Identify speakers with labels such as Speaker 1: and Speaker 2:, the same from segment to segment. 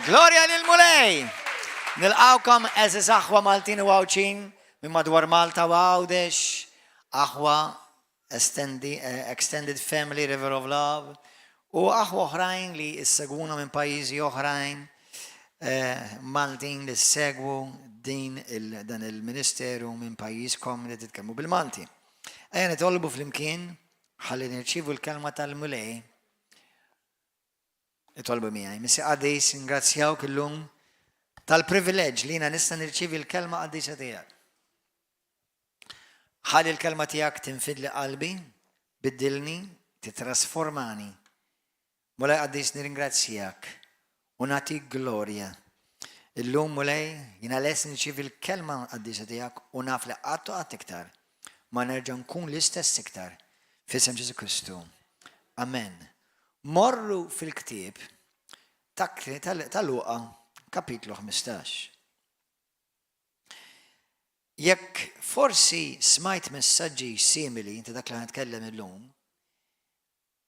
Speaker 1: Glorja lil Mulej! Nilqawkom eżis aħwa Maltin u Għawdxin minn madwar Malta u Għawdex, aħwa eh, Extended Family River of Love u aħwa oħrajn li issegwuna minn pajjiżi oħrajn eh, Maltin li segwu din il, dan il-ministeru minn pajjiżkom li titkellmu bil-Malti. Ejja nitolbu flimkien ħalli nirċievu l-kelma tal-Mulej. Itolbu miegħi. Missier Qaddis, ingrazzjawk illum tal-privileġġ li jiena nista' nirċievi l-kelma qaddisa tiegħek. Ħalli l-kelma tiegħek tinfidli qalbi, biddilni, titrasformani. Mulej qaddis nirringrazzjak u nagħtik glorja. Illum Mulej jiena lest nirċievi l-kelma qaddisa tiegħek u naf li qatt u qatt iktar ma nerġa' nkun l-istess iktar. F'isem Ġesu Kristu. Amen. Morru fil-ktieb ta' Luqa kapitlu 15. Jekk forsi smajt messaġġi simili ta' dak li ħa illum,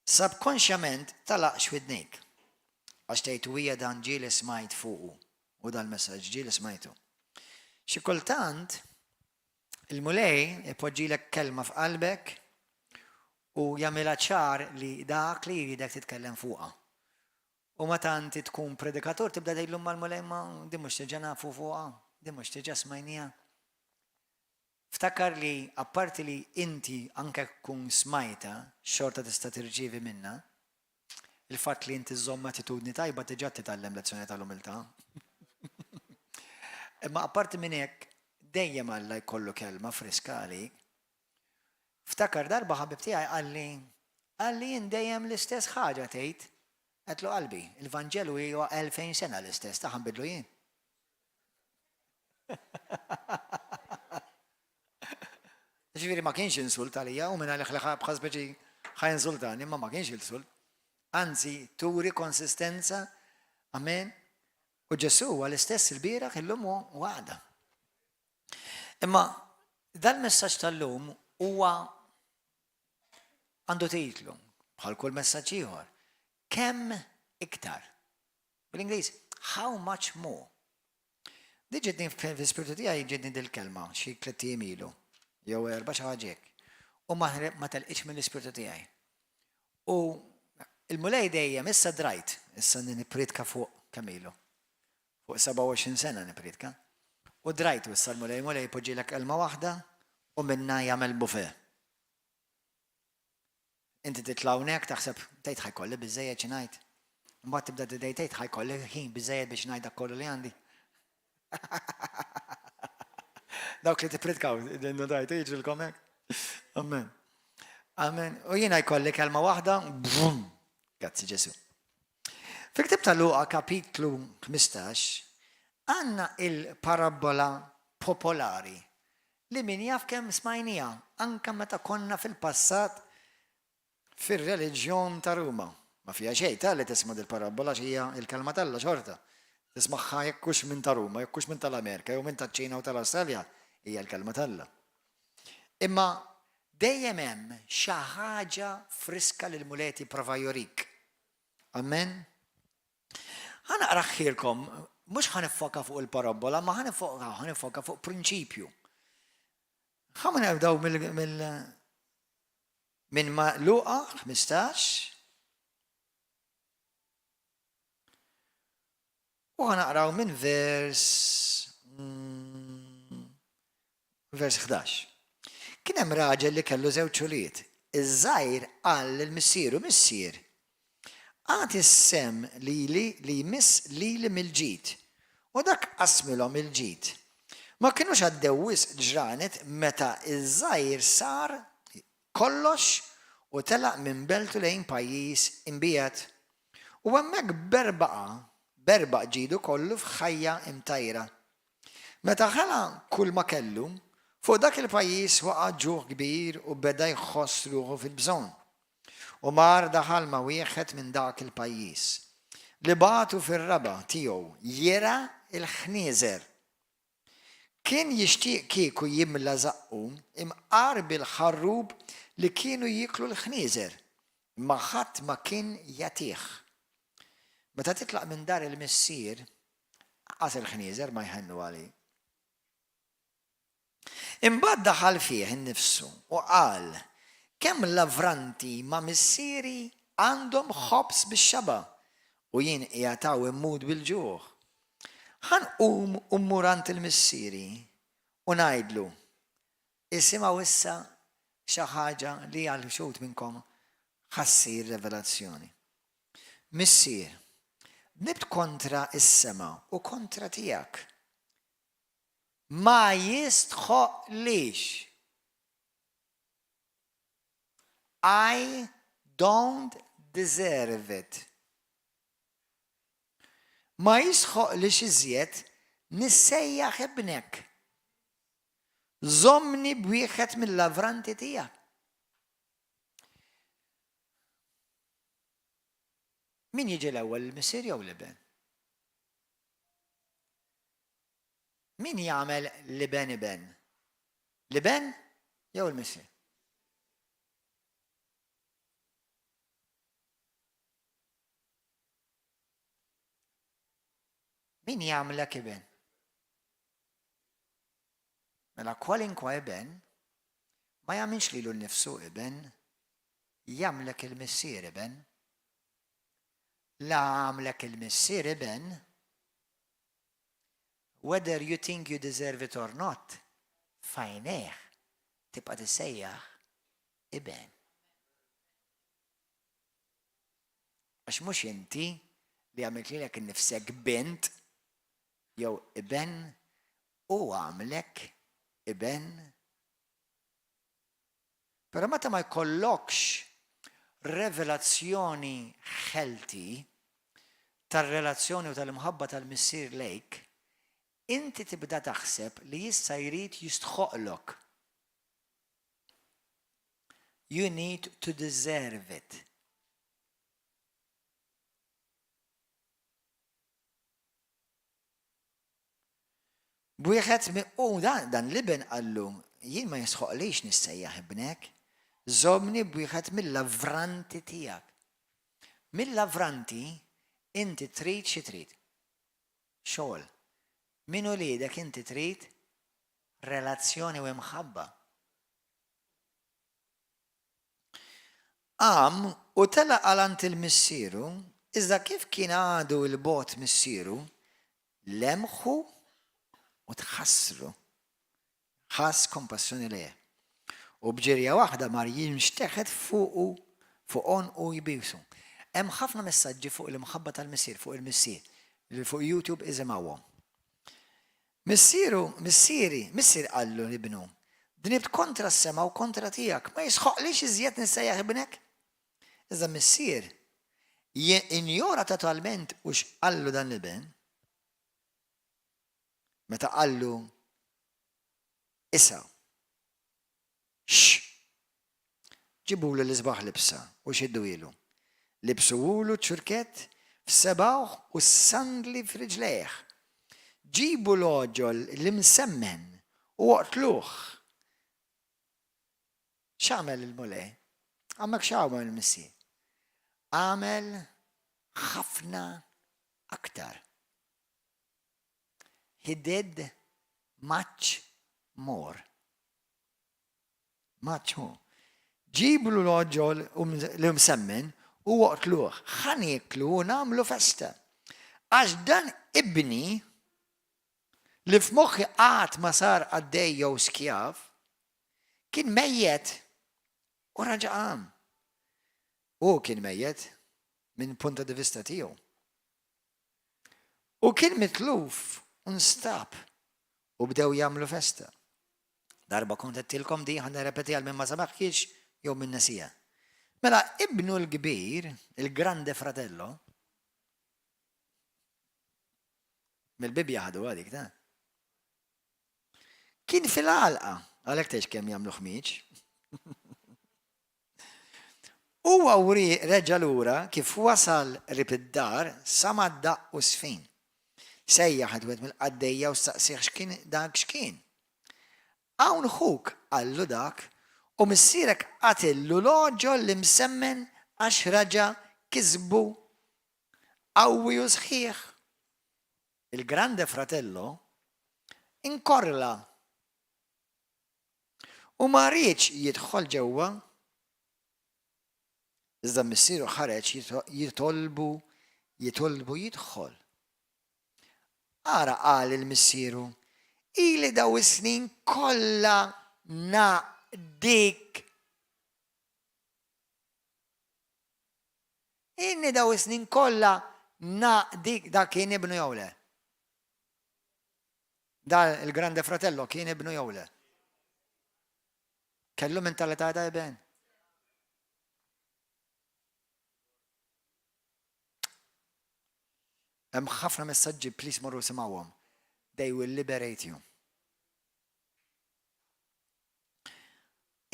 Speaker 1: sabkonxjament tagħlaqx widnejk. Għax tgħid u hija dan ġieli smajt fuqu u dal-messaġġ ġieli smajtu. Xi kultant il-Mulej ipoġġilek kelma f'qalbek u jagħmilha ċar li dak li jridek titkellem fuqha. U meta inti tkun predikatur tibda tgħidlu mal-Mulej ma din mhux diġà nafu fuqha, din mhux diġà smajniha. Ftakar li apparti li inti anke tkun smajta xorta tista' tirċievi minnha, il-fatt li inti żżomm attitudni tajba diġà titgħallem lezzjoni tal-umiltà. Imma apparti minn hekk dejjem Alla jkollu kelma friska għalik. Ftakar darba ħabib tiegħi qalli, qalli jien dejjem l-istess ħaġa tgħid. Għedtlu qalbi, il-Vanġelu huwa 2000 sena l-istess, ta' nbidlu jien. Ġifieri ma kienx insult għalija u minn għalih li bħal speċi ħa insultani, imma ma kienx insult. Anzi, turi konsistenza, amen. U Ġesu huwa l-istess il-bieraħ illum u għada. Imma dal-messaġġ tal-lum huwa għandu titlu bħal kull messaġġ ieħor. Kemm iktar? Bil-Ingliż, how much more? Di ġietni fl-ispirtu tiegħi ġietni dil-kelma xi tlett ijiem ilu, jew erba' xi ħaġa hekk. U ma ma telqitx mill-ispirtu tiegħi. U il-Mulej dejjem issa drajt, issa nippriedka fuq kemm ilu. Fuq 27 sena nippriedka. U drajt u issa l-Mulej Mulej jpoġġilek kelma waħda u minna jagħmel buffet. Inti titla' hawnhekk taħseb tgħid ħa jkolli biżżejjed xi ngħid. Imbagħad tibda tidej tgħid ħa jkolli ħin biżżejjed biex ngħid dak kollu li għandi. Dawk li tippritkaw, notajt, jiġrilkom hekk. Amen. Amen. U jiena jkolli kelma waħda, bum. Grazzi Ġesu. Fil-ktib ta' Luqa kapitlu 15 għandna il-parabola popolari li min jaf kemm smajniha anke meta konna fil-passat fir-reliġjon ta' Ruma. Ma fiha xejn ta' li tisma' dil-parabbola għax hija l-kelma t'Alla xorta. Tismagħha jekk hux minn ta' Ruma, jekk hux minn tal-Amerika jew minn taċ-Ċina u tal-Awstralja, hija l-kelma t'Alla. Imma dejjem hemm xi ħaġa friska li l-Mulej qed jipprova jurik. Amen. Ħa naqraħilkom, mhux ħa niffoka fuq il-parabbola, ma ħa nifoka fuq prinċipju. Ħa ma nibdew mill minn Luqa 15 u ħa naqraw minn vers mm, vers 11. Kien hemm raġel li kellu żewġ ulied. Iż-żgħir qal lil missieru, Missier, agħti s-sehem lili li jmiss lili mill-ġid. U dak qasmilhom il-ġid. Ma kinux għaddew wisq ġranet meta ż-żgħir sar kollox u telaq minn beltu lejn pajjiż imbiegħed. U hemmhekk berbaqa, berbaq ġidu kollu f'ħajja imtajra. Meta ħela kull ma kellu, fuq dak il-pajjiż waqa' ġuħ kbir u beda jħoss ruħu fil-bżonn. U mar daħal ma' wieħed minn dak il-pajjiż, li bagħtu fir-raba' tiegħu jirgħa l-ħnieżer. Kien jixtieq kieku jimla żaqqu imqar bil-ħarrub li kienu jieklu l-ħnieżer, imma ħadd ma kien jagħtih. Meta titlaq minn dar il-missier, qas il-ħnieżer ma jħennu għalik. Imbagħad daħal fih innifsu u qal, Kemm lavranti ma' missieri għandhom ħobż bix-xaba', u jien qiegħed hawn immut bil-ġuħ. Ħa nqum u mmur għand il-missieri u ngħidlu, Isimgħu issa xi ħaġa li għal xi wħud minnkom ħa ssir revelazzjoni. Missier, dnibt kontra s-sema u kontra tiegħek. Ma jistħoqqlix. I don't deserve it. Ma jistħoqqlix iżjed nissejjaħ ibnek. Żommni b'wieħed mill-lavranti tiegħek. Min jiġi l-ewwel il-missier jew l-iben? Min jagħmel l-iben iben? L-iben jew il-missier? Min jagħmlek iben? Mela kwalinkwa iben ma jagħmilx lilu nnifsu iben, jagħmlek il-missier iben. La għamlek il-missier iben, whether you think you deserve it or not, f'għajnejh tibqa' tissejjaħ iben. Għax mhux inti li għamilt lilek innifsek bint jew iben, hu għamlek iben. Però meta ma jkollokx revelazzjoni healthy tar-relazzjoni u tal-imħabba tal-Missier lejk, inti tibda taħseb li issa jrid jistħoqlok. You need to deserve it. B'wieħed u dan, dan l-iben qallu, jien ma jisħoqlix nissejjaħ ibnek, żommni b'wieħed mill-lavranti tiegħek. Mill-lavranti inti trid xi trid. Xogħol. Min uliedek inti trid relazzjoni u imħabba. Qam u telaq għal għand il-missieru, iżda kif kien għadu 'l bogħod missieru, lemħu u tħassru. Ħass kompassjoni lejh. U b'ġirja waħda mar jinxteħet fuqu, fuq għonqu jbisu. Hemm ħafna messaġġi fuq l-imħabba tal-missier, fuq il-missier, li fuq YouTube isimgħuhom. Missieru, missieri, missier qallu ibnu, dnibt kontra s-sema u kontra tiegħek, ma jisħoqlix iżjed nissejjaħ ibnek. Iżda missier injora totalment u x'qallu dan l-iben. Meta qallu isa, X'! Ġibulu l-isbaħ libsa u xidduhielu. Libsuhulu ċ-ċurkett f'sebgħuh u s-sandli f'riġlejh. Ġibu l-għoġol l-imsemmen u oqtluh. X'għamel il-Mulej? Hawnhekk x'għamel il-Missier? Għamel ħafna aktar. He did much more. Much more. Ġiblu l-oġġol l-imsemmen u oqtluh, ħa nieklu u nagħmlu festa. Għax dan ibni li f'moħħi qatt ma sar qaddej jew skjav, kien mejjet u raġa' qam. Hu kien mejjet minn punta di vista tiegħu. U kien mitluf u nstab u bdew jagħmlu festa. Darba kont għedtilkom di ħa nirrepeti għal min ma semaħhiex jew min nesiha. Mela ibnu l-kbir, il-grande fratello, mill-Bibbja ħaduha dik ta'. Kien fil-għalqa, għalhekk tgħidx kemm jagħmlu ħmieġ. Huwa wrie reġa' lura kif wasal qrib id-dar sama' d-daqq u ż-żfin. Sejjaħ wieħed mill-qaddejja u staqsieh x'kien dak x'kien. Hawn ħuk, qallu dak, u missierek qatillu l-għoġol l-imsemmen għax raġa' kisbu. Qawwi u sħiħ. Il-Grande Fratello inkorla u ma riedx jidħol ġewwa. Iżda missieru ħareġ jitolbu jitolbu jidħol. Ara qal lil missieru, ili daw is-snin kollha naqdik. Inni daw is-snin kollha naqdik da kien ibnu jew le? Da il-Grande Fratello kien ibnu jew le? Kellu mentalità ta' iben. Hemm ħafna messaġġi please morru simgħuhom. They will liberate you.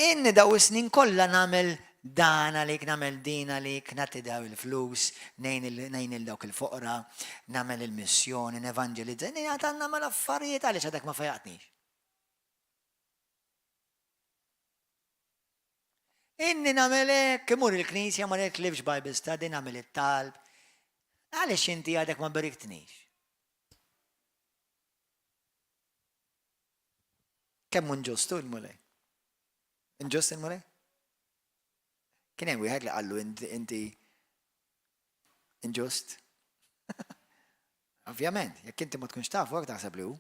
Speaker 1: Inni daw is-snin kollha nagħmel dan għalik, nagħmel din għalik, nagħti daw il-flus, ngħin il dawk il-foqra, nagħmel il-missjoni, nevanġelizza, inni għad nagħmel affarijiet għaliex għadek ma fejaqtnix. Inni nagħmel hekk, imur il-knisja ma nitlifx Bible study, nagħmel it-talb. Għaliex inti għadek ma beriktnix? Kemm inġustu l-Mulej? Inġust il-Mulej? Kien hemm wieħed li qallu inti inġust. Ovvjament, jekk inti ma tkunx tafu hekk taħseb li hu.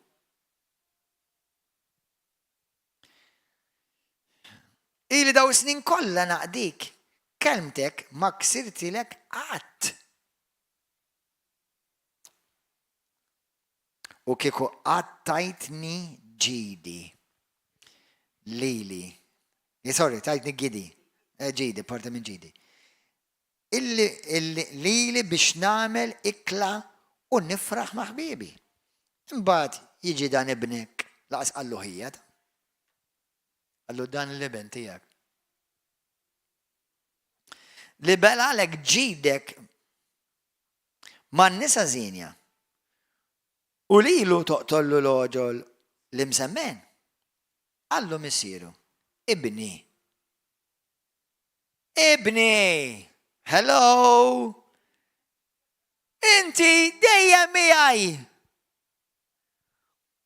Speaker 1: Ili daw is-snin kollha naqdik, kelmtek ma ksirtilek qatt. U kieku qatt tajtni ġidi lili. Eh, sorry, tajtni gidi. Eh, ġidi, parti minn ġidi. Illi, illi lili biex nagħmel ikla u nifraħ ma' ħbiebi. Imbagħad jiġi dan ibnek laqas qallu ħija. Qallu dan l-iben tiegħek. Li belalek ġidek man-nisa żienja u lilu toqtollu l-għoġol l-imsemmen. Qallu missieru, Ibni. Ibni! Hello! Inti dejjem miegħi!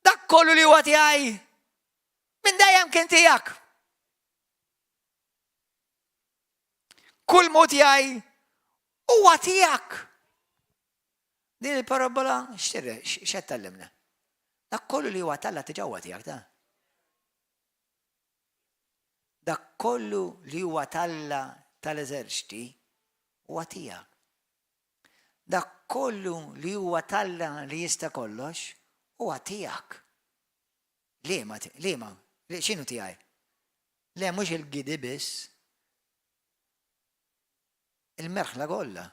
Speaker 1: Dak kollu li huwa tiegħi minn dejjem kien tiegħek. Kull mod tiegħi huwa tiegħek. Din il-parabola x'qed tallimna? Dak kollu li huwa talla diġà huwa tiegħek ta'. Dak kollu li huwa talla tal-eżerċti huwa tiegħek. Dak kollu li huwa t'Alla li jista' kollox huwa tiegħek. Liema, liema, x'inhu tiegħi? Le, mhux il-gidi biss. Il-merħla kollha.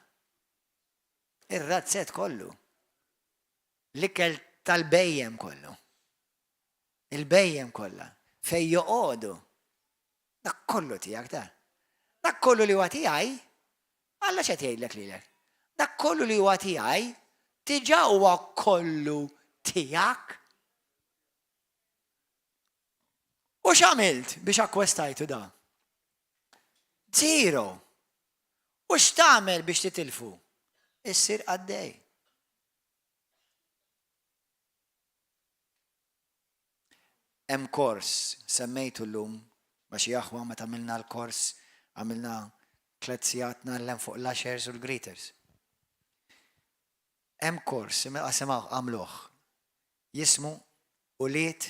Speaker 1: Ir-razzett kollu. L-ikel tal-bhejjem kollu. Il-bhejjem kollha. Fejn joqogħdu. Dak kollu tiegħek ta. Dak kollu li huwa tiegħi, Alla x'qed jgħidlek lilek? Dak kollu li huwa tiegħi diġà huwa kollu tiegħek. U x'għamilt biex akkwestajtu da? Zero. U x'tagħmel biex titilfu? Issir qaddej. Hemm kors, semmejtu llum ma' xi aħwa meta għamilna l-kors, għamilna tlett sigħat ngħallem fuq l-ushers u l-greeters. Hemm kors, isimgħu għamluh, jismu Ulied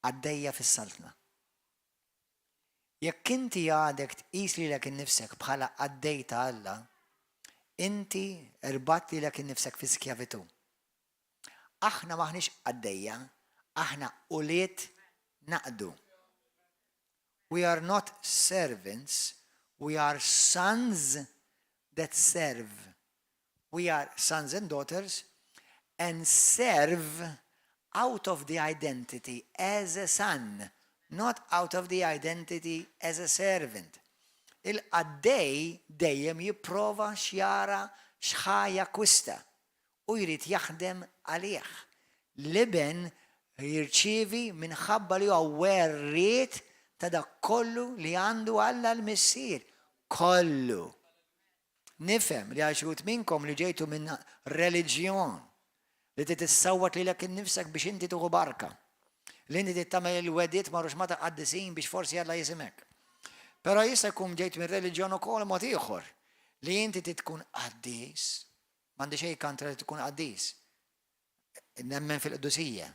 Speaker 1: Qaddejja fis-Saltna. Jekk inti għadek tqis lilek innifsek bħala qaddej ta' Alla, inti rbatt lilek innifsek fi skjavitù. Aħna m'aħniex qaddejja, aħna ulied naqdu. We are not servants, we are sons that serve. We are sons and daughters and serve out of the identity as a son, not out of the identity as a servant. Il-qaddej dejjem jipprova x'jara x'ħa jakkwista. u jrid jaħdem għalih. L-Iben jirċievi minħabba li huwa werriet ta' dak kollu li għandu Alla l-Missier. Kollu. Nifhem li għal xi wħud minnkom li ġejtu minn reliġjon li trid issawwat lilek innifsek biex inti tieħu barka. Li inti trid tagħmel il-wegħdiet ma' ruxmata qaddisin biex forsi Alla jisimgħek. Però jista' jkun ġejt minn reliġjon ukoll mod ieħor li inti trid tkun qaddis. M'għandi xejn kontra li tkun qaddis. Nemmen fil-qdusija.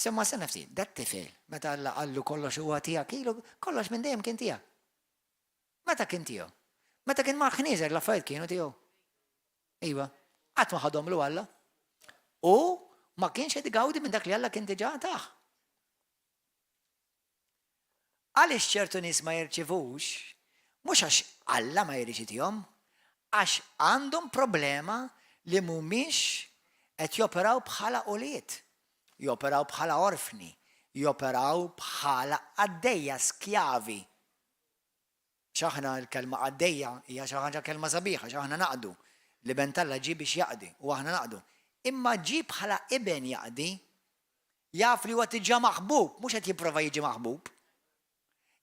Speaker 1: Semma sena ftit, dat tifel, meta Alla qallu kollox huwa tiegħek, ilu kollox minn dejjem kien tiegħek. Meta kien tiegħu? Meta kien mal-ħnieżer l-affarijiet kienu tiegħu. Iva, qatt ma ħadhomlu Alla. U ma kienx qed igawdi minn dak li Alla kien diġà tah. Għaliex ċertu nies ma jirċivux, mhux għax Alla ma jridx itihom, għax għandhom problema li mhumiex qed joperaw bħala ulied, joperaw bħala orfni, joperaw bħala qaddejja, skjavi. X'aħna l-kelma qaddejja hija xi ħaġa kelma sabiħa, x'aħna naqdu. L-Iben t'Alla ġie biex jaqdi u aħna naqdu. Imma ġie bħala iben jaqdi, jaf li huwa diġà maħbub, mhux qed jipprova jiġi maħbub.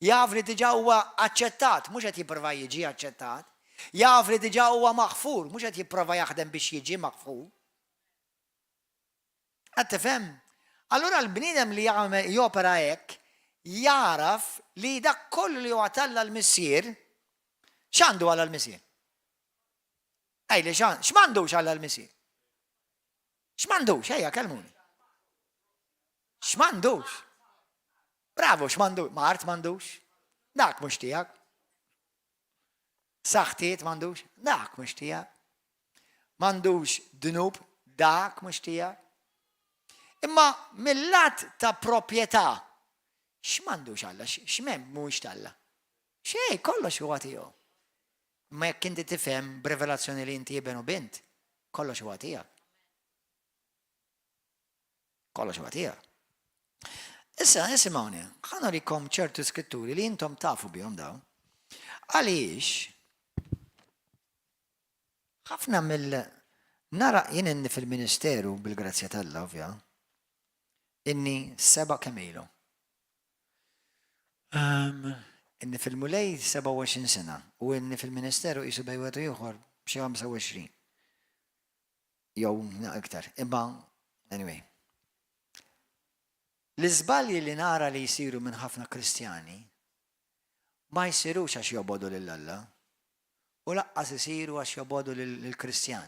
Speaker 1: Jaf li diġà huwa aċċettat, mhux qed jipprova jiġi aċċettat. Jaf li diġà huwa maħfur, mhux qed jipprova jaħdem biex jiġi maħfur. Qed tifhem? Allura l-bniedem li jagħmel jopera hekk jagħraf li dak kollu li huwa t'Alla l-Missier, x'għandu Alla l-Missier? Għidli x'm'għandux Alla l-Missier? X'm'għandux? Ejja, kellmuni. X'm'għandux? Bravo, x'm'għandux? Mard m'għandux? Dak mhux tiegħek. Saħtiet m'għandux? Dak mhux tiegħek. M'għandux dnub? Dak mhux tiegħek. Imma mill-lat ta' proprjetà, x'm'għandux Alla? X'mem mhuwiex t'Alla? Xejn, kollox huwa tiegħu. Imma jekk inti tifhem b'revelazzjoni li inti iben u bint, kollox huwa tiegħek. Kollox huwa tiegħek. Issa, isimgħuni, ħa nurikom ċertu skritturi li intom tafu bihom daw. Għaliex ħafna mill nara jien inni fil-ministeru bil-grazzja t'Alla ovvja, inni seba' kemm ilu. Um, inni fil-Mulej 27 sena u inni fil-ministeru qisu bejn wieħed u ieħor b'xi 25. Jew iktar. Imma, anyway. L-iżbalji li nara li jsiru minn ħafna Kristjani ma jsirux għax jobogħdu lil Alla u laqqas isiru għax jobogħdu lill-Kristjan.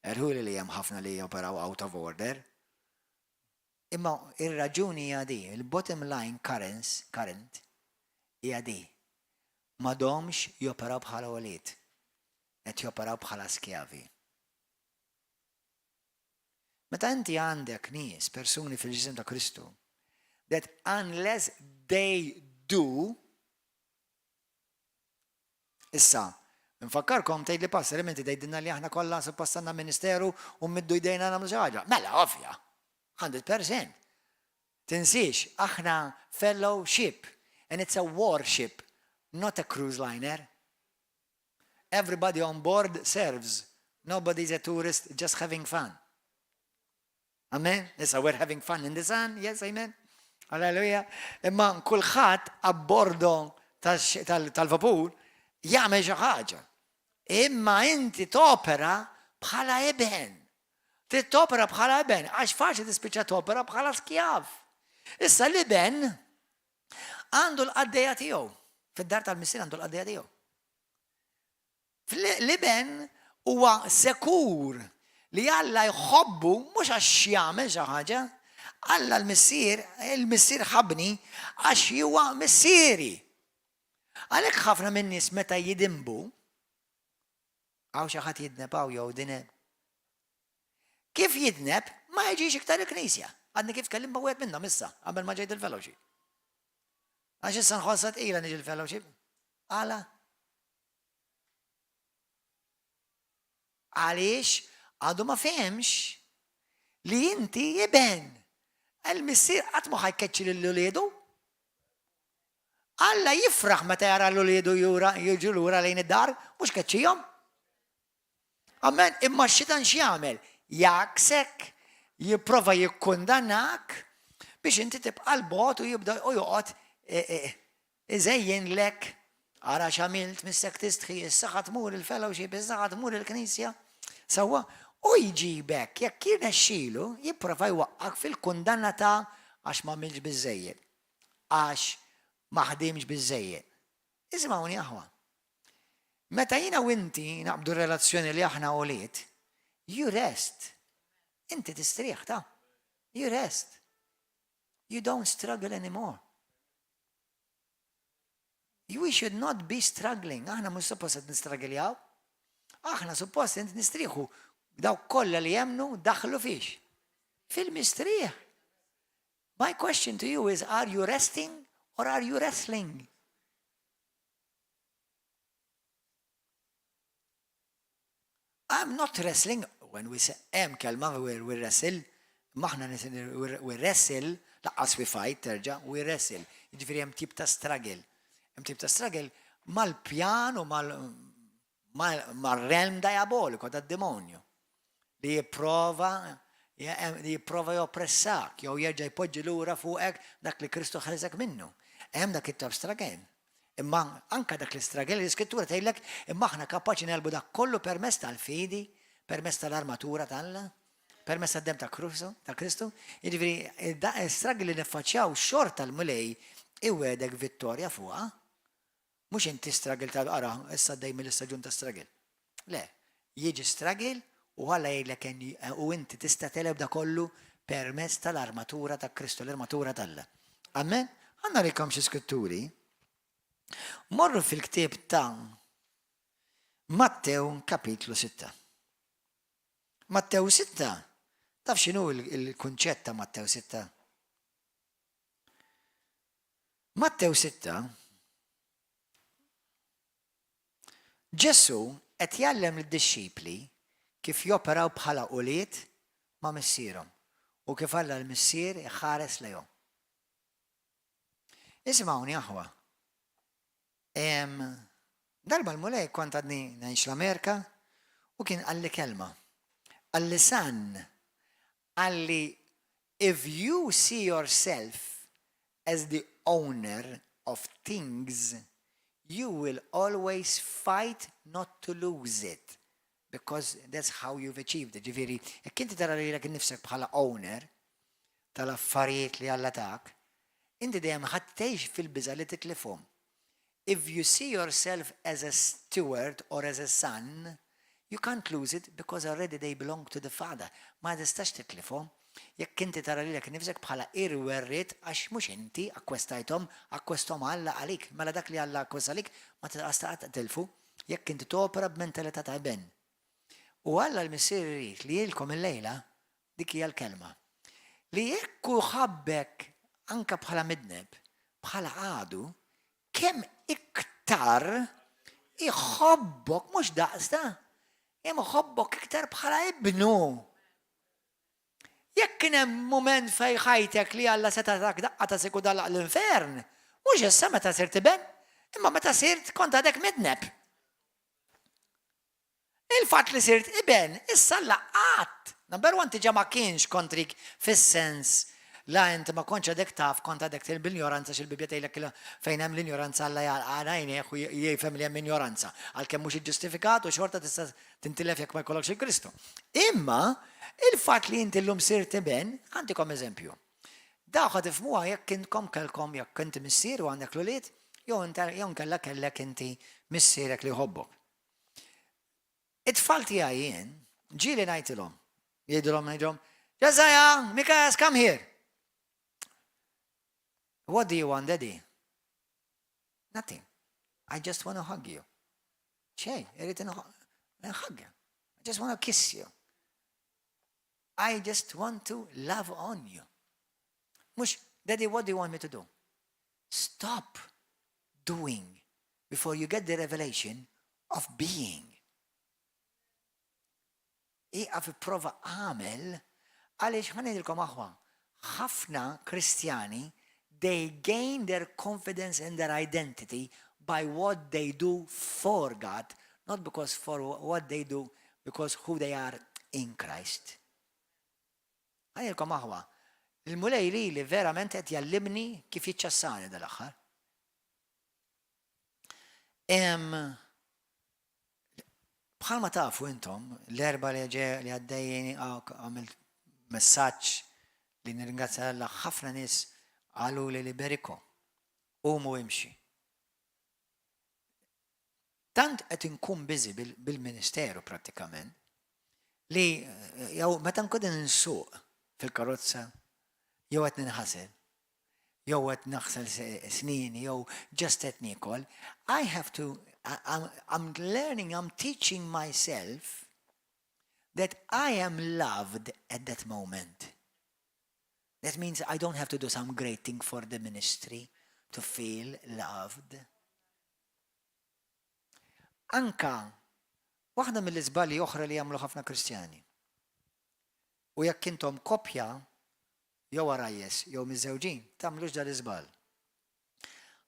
Speaker 1: Erħuli li hemm ħafna li joperaw out of order. Imma ir-raġuni hija di, il-bottom line currents, current hija di. M'għadhomx joperaw bħala wlied, qed joperaw bħala skjavi. Meta inti għandek nies, persuni fil-ġisem ta' Kristu, that unless they do, issa, nfakkarkom tgħid li pastor, inti tgħidilna li aħna kollha suppost għandna ministeru u mmiddu jdejna nagħmlu xi ħaġa. Mela, ovvja, 100%. Tinsiex, aħna fellowship, and it's a warship, not a cruise liner. Everybody on board serves. Nobody's a tourist just having fun. Amen? Issa we're having fun in the sun, yes, amen? Alleluja. Imma kulħadd abbordo tal-vapur jagħmel xi ħaġa. Imma inti topera bħala iben. Trid topera bħala iben, għax faċli tispiċċa topera bħala skjav. Issa l-iben għandu l-qaddejja tiegħu. Fid-dar tal-missier għandu l-qaddejja tiegħu. L-iben huwa sekur li Alla jħobbu mhux għax jagħmel xi ħaġa. Alla l-missier, il-missier ħabni għax huwa missieri. Għalhekk ħafna minn nies meta jidinbu, hawn xi ħadd jidneb hawn jew dineb. Kif jidneb ma jiġix iktar il-knisja. Għadni kif tkellimt ma' wieħed minnhom issa, qabel ma ġejt il-fellowship. Għax issa nħossha tqila niġi l-fellowship. Għala? Għaliex għadu ma fehemx li inti iben. Il-missier qatt ma ħajkeċċi lil uliedu. Alla jifraħ meta jara l-uliedu jiġu lura lejn id-dar, mhux keċċihom. Amen, imma x-xitan x'jagħmel? Jgħaksek, jipprova jikkundannak biex inti tibqa' l-bogħod u jibda u joqgħod e, e, iżejjinlek Ara x'għamilt, missek tistħi, issa ħa tmur il-fellowship, issa ħa tmur il-knisja. Sewwa, u jġibek, jekk jirnexxilu, jipprova jwaqqak fil-kundanna ta' għax m'għamiltx biżżejjed, għax ma ħdimx biżżejjed. Isimgħuni aħwa. Meta jiena u inti naqbdu relazzjoni li aħna ulied, you rest. Inti tistrieħ ta' you rest. You don't struggle anymore. We should not be struggling. Aħna mhux suppost qed nistragiljaw. Aħna suppost qed nistrieħu. Dawk kollha li jemnu daħlu fiex. Fil-mistrieħ. My question to you is, are you resting or are you wrestling? I'm not wrestling, when we say, hemm kelma we wrestle, maħna we wrestle, laqqas we fight terġa', we wrestle. Jiġifieri hemm tip ta' struggle. Hemm tip ta' struggle mal-pjan u mal-realm diaboliku tad-demonju li jipprova li jipprova joppressak jew jerġa' jpoġġi lura fuqek dak li Kristu ħelesek minnu. Hemm dak it-tip struggle. Imma anke dak l-istruggle l-Iskrittura tgħidlek imma aħna kapaċi negħlbu dak kollu permezz tal-fidi, permezz tal-armatura t'Alla, permezz tad-demm ta' Kristu, ta' Kristu. Jiġifieri struggle li niffaċċjaw xorta l-Mulej iwegħdek vittorja fuqha. Mhux inti struggle ta' ara issa għaddej mill-istaġun ta' struggle. Le, jiġi struggle u Alla jgħidlek u inti tista' tegħleb da kollu permezz tal-armatura ta' Kristu, l-armatura t'Alla. Amen? Ħa nurikom xi skritturi. Morru fil-ktieb ta' Mattew kapitlu 6. Mattew 6, taf x'inhu il-kunċett ta' Mattew 6? Mattew 6, Ġesù qed jgħallem lid-dixxipli kif joperaw bħala ulied ma' Missierhom u kif Alla l-Missier iħares lejhom. Isimgħuni aħwa. Darba l-Mulej kont għadni ngħix l-Amerika u kien qalli kelma. Qalli son, qalli if you see yourself as the owner of things, you will always fight not to lose it. Because that's how you've achieved it. Ġifieri, jekk inti tara lilek innifsek bħala owner tal-affarijiet li Alla tak, inti dejjem ħa tgħix fil-biża' li titlifhom. If you see yourself as a steward or as a son, you can't lose it because already they belong to the Father. Ma tistax titlifhom. Jekk inti tara lilek innifsek bħala irwerriet għax mhux inti akkwestajthom, akkwesthom Alla għalik. Mela dak li Alla akkwesta għalik ma tista' qatt tilfu jekk inti topera b'mentalità ta' iben. U Alla l-Missier irid li lilkom illejla dik hija l-kelma. Li jekk hu ħabbek anke bħala midneb, bħala għadu, kemm iktar iħobbok mhux daqs ta' kemm iħobbok iktar bħala ibnu. Jekk kien hemm mument fej ħajtek li Alla seta' tak daqqa ta' siku dalaq l-infern, mhux issa meta sirt iben, imma meta sirt kont għadek midneb. Il-fatt li sirt iben, issa Alla qatt, number one diġà ma kienx kontrik fis-sens la inti ma kontx għadek taf, kont għadek bl-injoranza x'il-Bibbja tgħidlek fejn hemm l-injoranza Alla jagħlaq għajnejh u jifhem li hemm injoranza, għalkemm mhux iġġustifikat u xorta tista' tintilef jekk ma jkollokx il-Kristu. Imma il-fatt li inti llum sirt iben, ħa ntikom eżempju. Daw ħa tifhmuha jekk intkom kellkom jekk inti missier u għandek l-ulied, jew inkella kellek inti missierek li jħobbok. It-tfal tiegħi jien, ġieli ngħidilhom, jgħidulhom ngħidilhom, Josiah, Mikajas, come here. What do you want, daddy? Nothing. I just want to hug you. Xejn, irrid hug you. I just want to kiss you. I just want to love on you. Mhux, daddy, what do you want me to do? Stop doing before you get the revelation of being. Ieqaf ipprova għamel għaliex ħa ngħidilkom aħwa, ħafna Kristjani they gain their confidence and their identity by what they do for God, not because for what they do, because who they are in Christ. Ħa ngħidilkom aħwa, il-Mulej li verament qed jallimni kif jiċċassani dal-aħħar. Bħalma tafu intom, l-Erbgħa li ġej li għaddejjin għamilt messaġġ li nirringrazzja Alla ħafna nies qaluli li berikom. Qum u imxi. Tant qed inkun busy bil-ministeru prattikament li jew meta nkun insuq fil-karozza jew qed ninħasel jew qed naħsel snieni jew just qed niekol, I have to, I'm learning, I'm teaching myself that I am loved at that moment. That means I don't have to do some great thing for the ministry to feel loved. Anka, waħda mill-iżbalji oħra li jagħmlu ħafna Kristjani. U jekk intom koppja, jew għarajjes jew miżżewġin, tagħmlux dan l-iżball.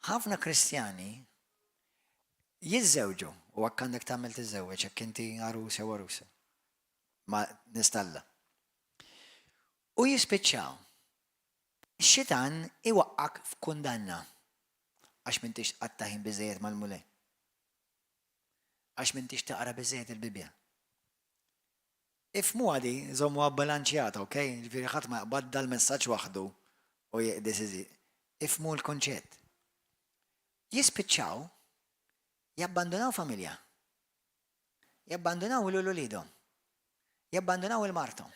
Speaker 1: Ħafna Kristjani jiżżewġu u hekk għandek tagħmel tiżżewweġ jekk inti għarus jew għarusa. Ma nistalla. U jispiċċaw. Ix-xitan iwaqqak f'kundanna għax m'intix tqatta' ħin biżejjed mal-Mulej. Għax m'intix taqra biżejjed il-Bibbja. Ifhmuha di, żommuha bbilanċjata, ok? Jiġifieri ħadd ma jaqbad dal-messaġġ waħdu u this is it. Ifhmu l-kunċett. Jispiċċaw jabbandunaw familja. Jabbandunaw lil uliedhom. Jabbandunaw il-marthom.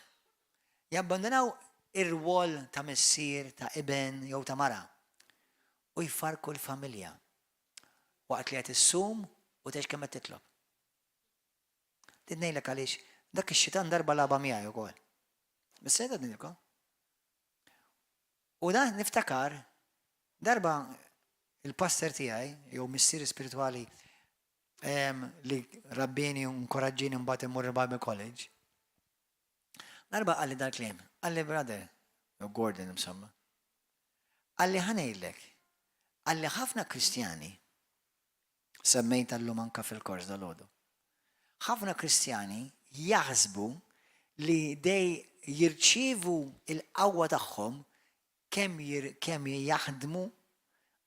Speaker 1: Jabbandunaw ir-rwol ta' missier, ta' iben jew ta' mara. U jfarrku l-familja. Waqt li qed issum u tgħix kemm qed titlob. Rrid ngħidlek għaliex dak ix-xitan darba lagħabha miegħi wkoll. Bis-sejda ngħidilkom. U dan niftakar darba il-pastor tiegħi jew missier spiritwali li rabbini u nkoraġġini mbagħad immur il-Bible College. Darba qalli dal-kliem, qalli brother, jew Gordon insomma. Qalli ħa ngħidlek, qalli ħafna Kristjani Semmejtha llum anke fil-kors dalgħodu. Ħafna Kristjani jaħsbu li they jirċievu l-qawwa tagħhom kemm kemm jaħdmu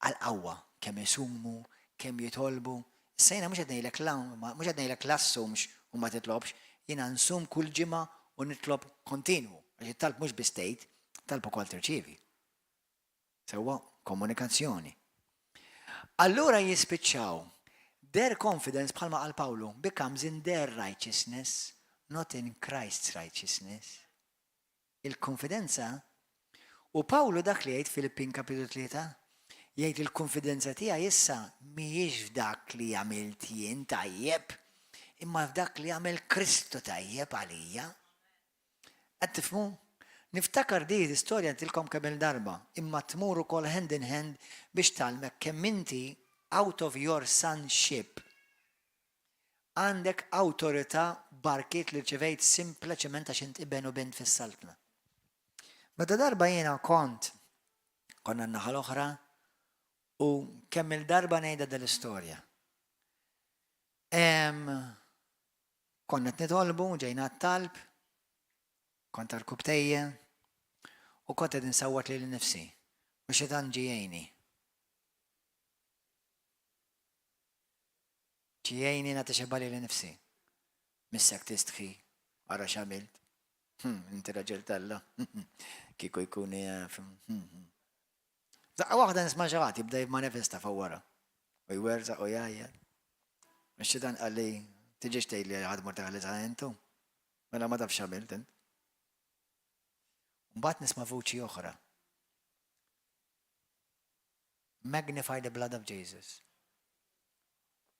Speaker 1: għall-qawwa, kemm isumu, kemm jitolbu. Issa jiena mhux qed ngħidlek la mhux qed ngħidlek la ssumx u ma titlobx, jiena nsum kull ġimgħa u nitlob kontinwu, għax it-talb mhux biss tgħid, talb ukoll tirċievi. Sewwa, komunikazzjoni. Allura jispiċċaw their confidence bħalma qal Pawlu becomes in their righteousness, not in Christ's righteousness. Il-konfidenza u Pawlu dak li jgħid Filippin kapitlu 3 jgħid il-konfidenza tiegħi issa mhijiex f'dak li għamilt jien tajjeb, imma f'dak li għamel Kristu tajjeb għalija. Qed tifhmu? Niftakar di l-istorja għedtilkom kemm-il darba, imma tmur ukoll hand in hand biex tgħallmek kemm inti out of your sonship għandek awtorità barkiet li rċevejt simpleċement għax int iben u bint fis-saltna. Meta darba jiena kont konna n-naħa l-oħra u kemm-il darba ngħidha dil-istorja. Konna qed nitolbu, ġejna għat-talb, kont għarkupptejja, u kont qed insawwat lili nnifsi, u x-xitan ġie jgħinni. Ġie jgħinni nagħti xebgħa lili nnifsi. Missek tistħi, ara x'għamilt. Hmm, inti raġel t'Alla. Kieku jkun jaf. Hmm, hmm. Daqqa waħda nisma' xi ħadd jibda jimmanifesta fuq wara. U jwerżaq u jgħajjat. Ix-xitan qalli, tiġix tgħidli ħa tmur teħlisha intu. Mela ma tafx x'għamilt int. Mbagħad nisma' vuċi oħra. Magnify the blood of Jesus.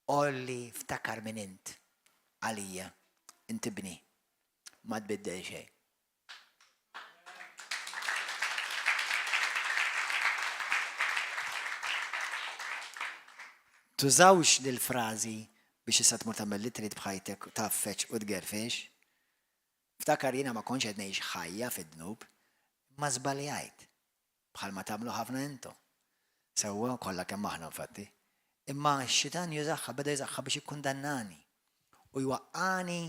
Speaker 1: Olli ftakar min int għalija, inti bni. Ma tbiddel xejn. Tużawx dil-frażi biex issa tmur tagħmel li trid b'ħajtek u tgħaffeġ u tgerfex. Ftakar jiena ma kontx qed ngħix ħajja fid-dnub, imma żbaljajt, bħalma tagħmlu ħafna intom. Sewwa, kollha kemm aħna infatti. Imma x-xitan jużaha, beda jużaha biex jikkundannani u jwaqqagħni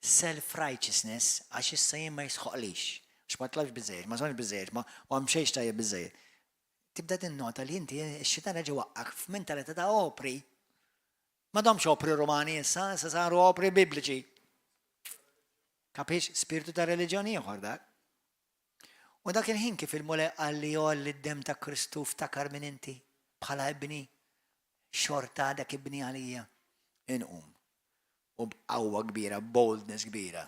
Speaker 1: self-righteousness għax issa jien ma jistħoqqlix, għax ma tlabtx biżżejjed, ma somtx biżżejjed, ma mxejtx tajjeb biżżejjed. Tibda tinnota li inti x-xitan reġa' waqqgħek f'mentalità ta' opri. M'għadhomx opri Rumani issa, issa saru opri bibliċi. Kapix spirtu ta' reliġjon ieħor dak. U dak il-ħin kif il-Mulej qalli għolli d-demm ta' Kristu ftakar min inti bħala ibni, xorta għadek ibni għalija. Inqum. U b'qawwa kbira, boldness kbira.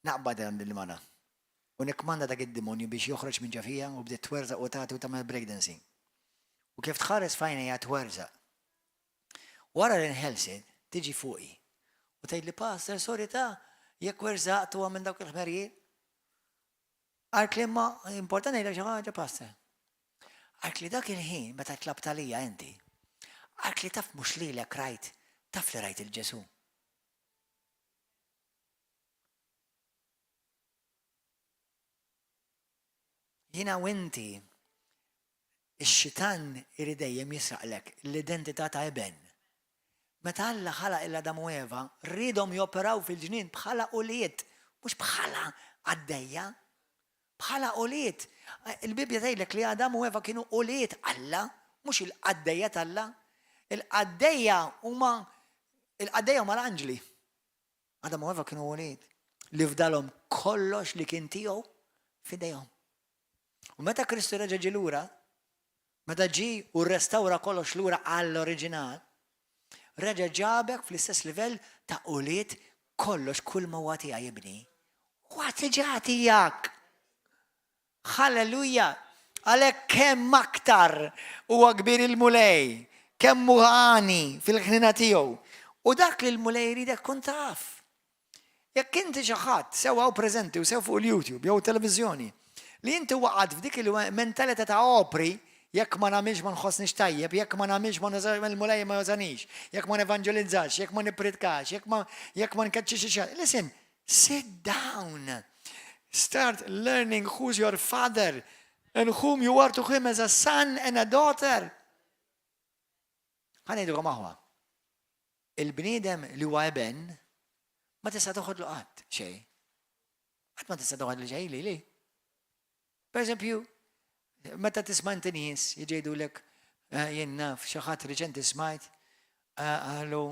Speaker 1: Naqbad għand il-mara. U nikkmanda dak id-demonju biex joħroġ minn ġo fija u bdiet twerżaq u tagħti u tagħmel breakdancing. U kif tħares f'għajnejha twerżaq. Wara li nħelset, tiġi fuqi u tgħidli Pastor, sorry ta' jekk werżaqt huwa minn dawk il-ħmerijiet. Qaltli imma importanti ngħidlek xi ħaġa Pastor. Qaltli dak il-ħin meta tlabt għalija inti, qaltli taf mhux lilek rajt, taf li rajt il-Ġesù. Jiena u inti, ix-xitan irid dejjem jisraqlek l-identità ta' iben. Meta Alla ħalaq 'il Adam u Eva, riedhom joperaw fil-ġnien bħala ulied, mhux bħala qaddejja. Bħala ulied. Il-Bibbja tgħidlek li Adam u Eva kienu ulied Alla, mhux il-qaddejja t'Alla. Il-qaddejja huma il-qaddejja huma l-anġli. Adam u Eva kienu ulied li fdalhom kollox li kien tiegħu f'idejhom. U meta Kristu reġa' ġie lura, meta ġie u rrestawra kollox lura għall-oriġinal, reġa' ġabek fl-istess livell ta' ulied kollox kull ma huwa tiegħi ibni. Huwa diġà tiegħek. Hallelujah! Għalhekk kemm aktar huwa kbir il-Mulej, kemm hu għani fil-ħniena tiegħu. U dak li l-Mulej jridek tkun taf. Jekk inti xi ħadd, sew hawn preżenti u sew fuq il-YouTube jew televiżjoni, li inti waqgħet f'dik il-mentalità ta' opri, jekk ma nagħmilx ma nħossnix tajjeb, jekk ma nagħmilx ma il-Mulej ma jużanix, jekk ma nevanġelizzax, jekk ma nippritkax, jekk ma jekk ma nkeċċix ix Listen, Sit down. Start learning who's your father and whom you are to him as a son and a daughter. Ħa ngħidilkom aħwa. Il-bniedem li huwa eben ma tista' toħodlu qatt xejn. Qatt ma tista' toħodlu xejn li li. Per eżempju, meta tisma' inti nies jgħidulek eh, jien naf xi ħadd riċenti smajt eh, qalu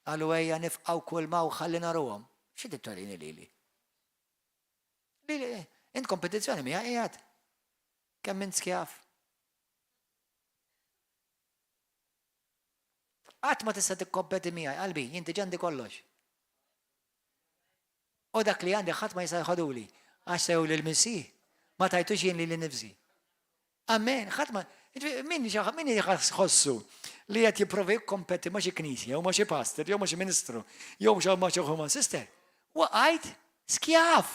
Speaker 1: qalu ejja nifqgħu kull ma ħalli naruhom. Xi tittorini lili? Lili, int kompetizzjoni miegħi qiegħed. Kemm int skjaf? Qatt ma tista' tikkompeti miegħi, qalbi, jien diġà għandi kollox. U dak li għandi ħadd ma jista' jħoduli, għax sew lil Missier, ma tajtux jien lili nnifsi. Amen, ħadd ma min min jħossu li qed jipprova jikkompeti ma' xi knisja jew ma' xi pastor jew ma' xi ministru jew ma' xi human sister. Waqajt skjav.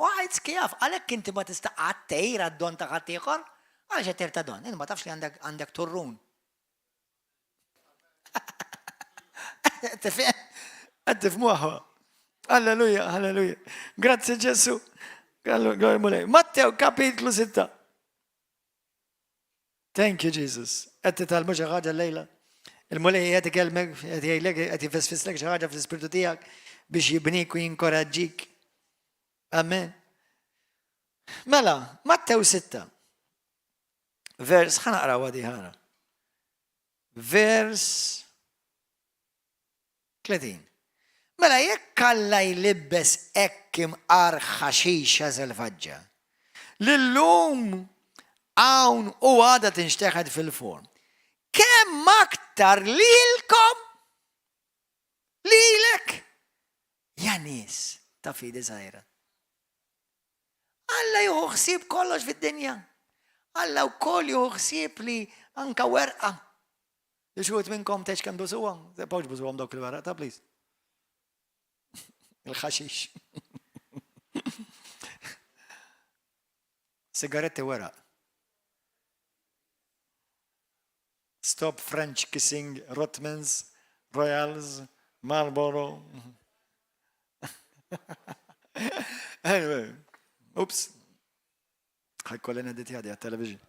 Speaker 1: Waqajt skjav, għalhekk inti ma tista' qatt tgħir għad-don ta' ħaddieħor, għaliex qed tgħir ta' don, inti ma tafx li għandek għandek turrun. Tifhem? Qed tifhmuha. Alleluja, alleluja. Grazzi Ġesu. Glorja Mulej. Mattew kapitlu 6. Thank you Jesus. Qed titgħallmu xi ħaġa llejla. Il-Mulej qed ikellmek, qed jgħidlek, qed jfisfislek xi ħaġa fl-ispirtu tiegħek biex jibnik u jinkoraġġik. Amen. Mela, Mattew 6. Vers, ħa naqraw għadi ħara. Vers 30. Mela jekk Alla jlibbes hekk imqar ħaxixa selvaġġa, li llum hawn u għada tinxteħet fil-forn, kemm aktar lilkom lilek ja nies ta' fidi żgħira. Alla jieħu ħsieb kollox fid-dinja. Alla wkoll jieħu ħsieb li anka werqa. Li xi wħud minnkom tgħidx kemm busuhom, tibqgħux busuhom dawk il-weraq ta' please. Il-ħaxix. Sigaretti weraq. Stop French kissing Rothmans, Royals, Marlboro. Anyway, oops. Ħajkolli neditja di għat-television.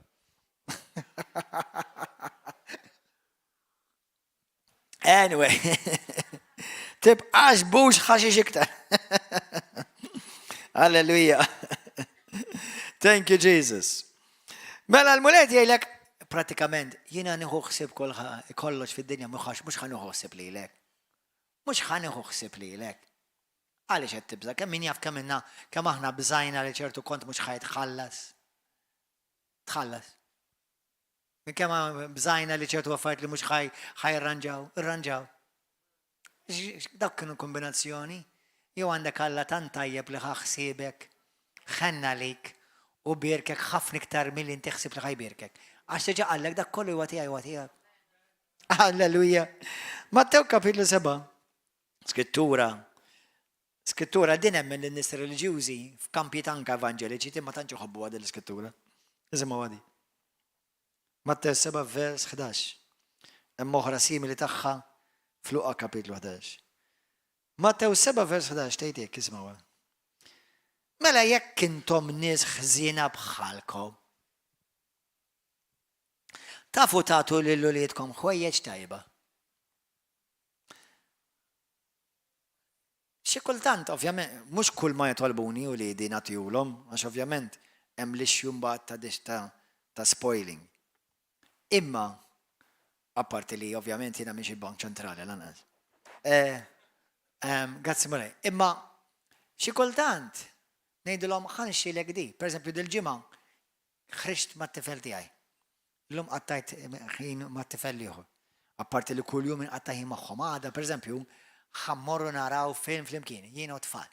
Speaker 1: Anyway, tibqax bux ħaxix iktar. Alleluja. Thank you, Jesus. Mela l-mulet jgħidlek. Pratikament, jiena nieħu ħsieb kollox fid-dinja mhux ħa nieħu ħsieb lilek. Mhux ħa nieħu ħsieb lilek. Għaliex qed tibża'? Kemm min jaf kemm inna kemm aħna bżajna li ċertu kont mhux ħa jitħallas. Tħallas. Minn kemm bżajna li ċertu affarijiet li mhux ħa jirranġaw, irranġaw. Dak kienu kombinazzjoni. Jew għandek Alla tant tajjeb li ħa ħsiebek, ħenna lik u bierkek ħafna iktar milli inti ħsibt li ħa jbierkek. Għax diġà qallek dak kollu huwa tiegħi huwa tiegħek. Alleluja. Mattew kapitlu 7. Skrittura. Skrittura din hemm minn nies reliġjużi f'kampijiet anka evanġeliċi ma tantx iħobbu għad l-iskrittura. Isimgħu għadi. Mattew 7 vers 11. Hemm oħra simili tagħha f'Luqa kapitlu 11. Mattew 7 vers 11 tgħid hekk isimgħuha. Mela jekk intom nies ħżiena bħalkom, tafu tagħtu lil uliedkom ħwejjeġ tajba. Xi kultant, ovvjament, mhux kull ma jitolbuni uliedi nagħtihulhom, għax ovvjament hemm l-issue mbagħad ta' ta' ta' spoiling. Imma, apparti li ovvjament jiena mhix il-Bank Ċentrali lanqas. Eh, ehm, grazzi Mulej. Imma xi kultant ngħidilhom ħa nixtrilek di. Pereżempju dil-ġimgħa Ħriġt mat-tifel tiegħi. Illum qattajt ħin mat-tifel l-ieħor. Apparti li kuljum inqatta' ħin magħhom. Għada, pereżempju, ħa mmorru naraw film flimkien, jiena u t-tfal.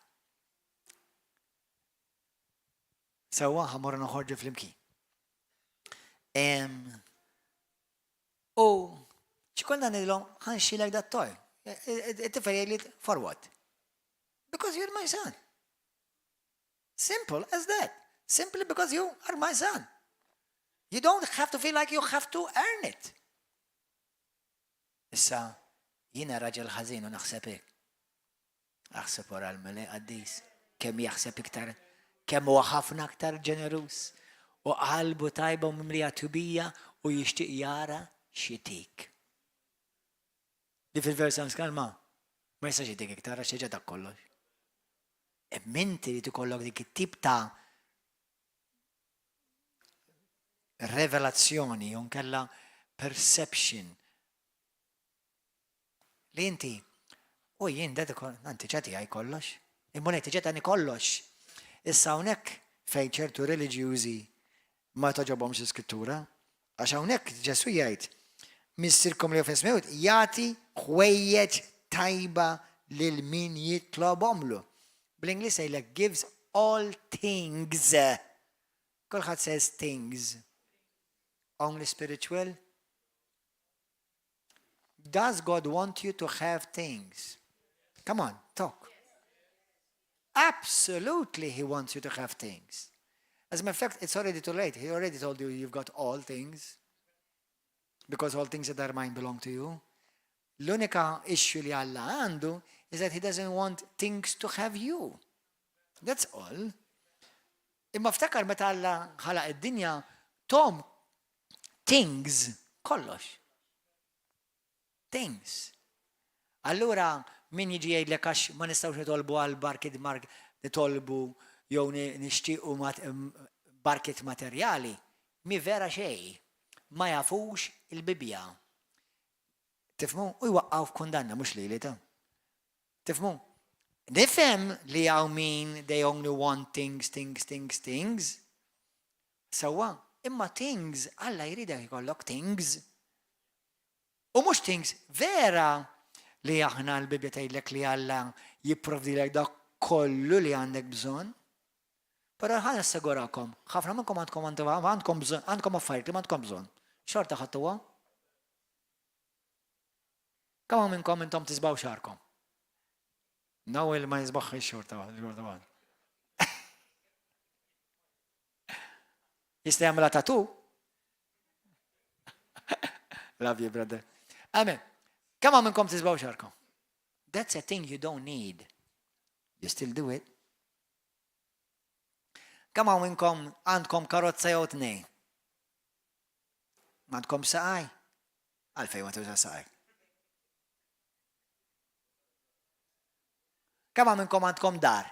Speaker 1: Sewwa ħa mmorru noħorġu flimkien. U xi konna ngħidilhom ħa nxilek dat-toy. It-tifel jgħidli for what? Because you're my son. Simple as that. Simply because you are my son. You don't have to feel like you have to earn it. Issa, jiena raġel ħażin u naħseb hekk. Aħseb wara l-Mulej qaddis, kemm jaħseb iktar, kemm huwa ħafna aktar ġeneruż u qalbu tajba u mimlija tubija u jixtieq jara xitik. Li fil-versa skalma, ma jistax jtik iktar għax ġa dak kollox. Imma inti li ikollok dik it-tip ta' revelazzjoni jew nkella perception li inti u jien da anti ġati għaj kollox, il-mulej tiġa tani kollox. Issa hawnhekk fejn ċertu reliġjużi ma toġobhomx l-iskrittura, għax hawnhekk Ġesu jgħid Missierkom li hu fis-smewwiet jagħti ħwejjeġ tajba lil min jitlobhomlu. Bl-Ingliż jgħidlek gives all things. Kulħadd says things. Only spiritual? Does God want you to have things? Come on, talk. Absolutely, he wants you to have things. As a matter of fact, it's already too late. He already told you you've got all things. Because all things that are mine belong to you. L-unika issue li Alla għandu is that he doesn't want things to have you. That's all. Imma ftakar meta Alla ħalaq id-dinja, tom things kollox. Things. Allura min jiġi jgħidlek għax ma nistgħux nitolbu għal barkiet mark nitolbu jew nixtiequ barkiet materjali, mi vera xejn. Ma jafux il-Bibbja. Tifhmu? U jwaqqgħu f'kundanna, mhux lili ta. Tifhmu? Nifhem li hawn min they only want things, things, things, things. Sewwa, imma things, Alla jridek ikollok things. U mhux things, vera li aħna l-Bibbja tgħidlek li Alla jipprovdilek dak kollu li għandek bżonn. Però ħa nassigurakom, ħafna minnkom għandkom għandkom bżonn, għandkom affarijiet li m'għandkom bżonn. Xorta ħadtuha. Kemm hawn minnkom intom tisbaw xarkom? Nawel ma jisbaħ xorta waħda. Jista' jagħmilha tatu? Love you, brother. Amen. Kemm hawn minnkom tisbaw xarkom? That's a thing you don't need. You still do it. Kemm hawn minnkom għandkom karozza jew tnejn? M'għandkom saqaj? Għalfejn ma tuża saqaj. Kemm hawn minnkom għandkom dar?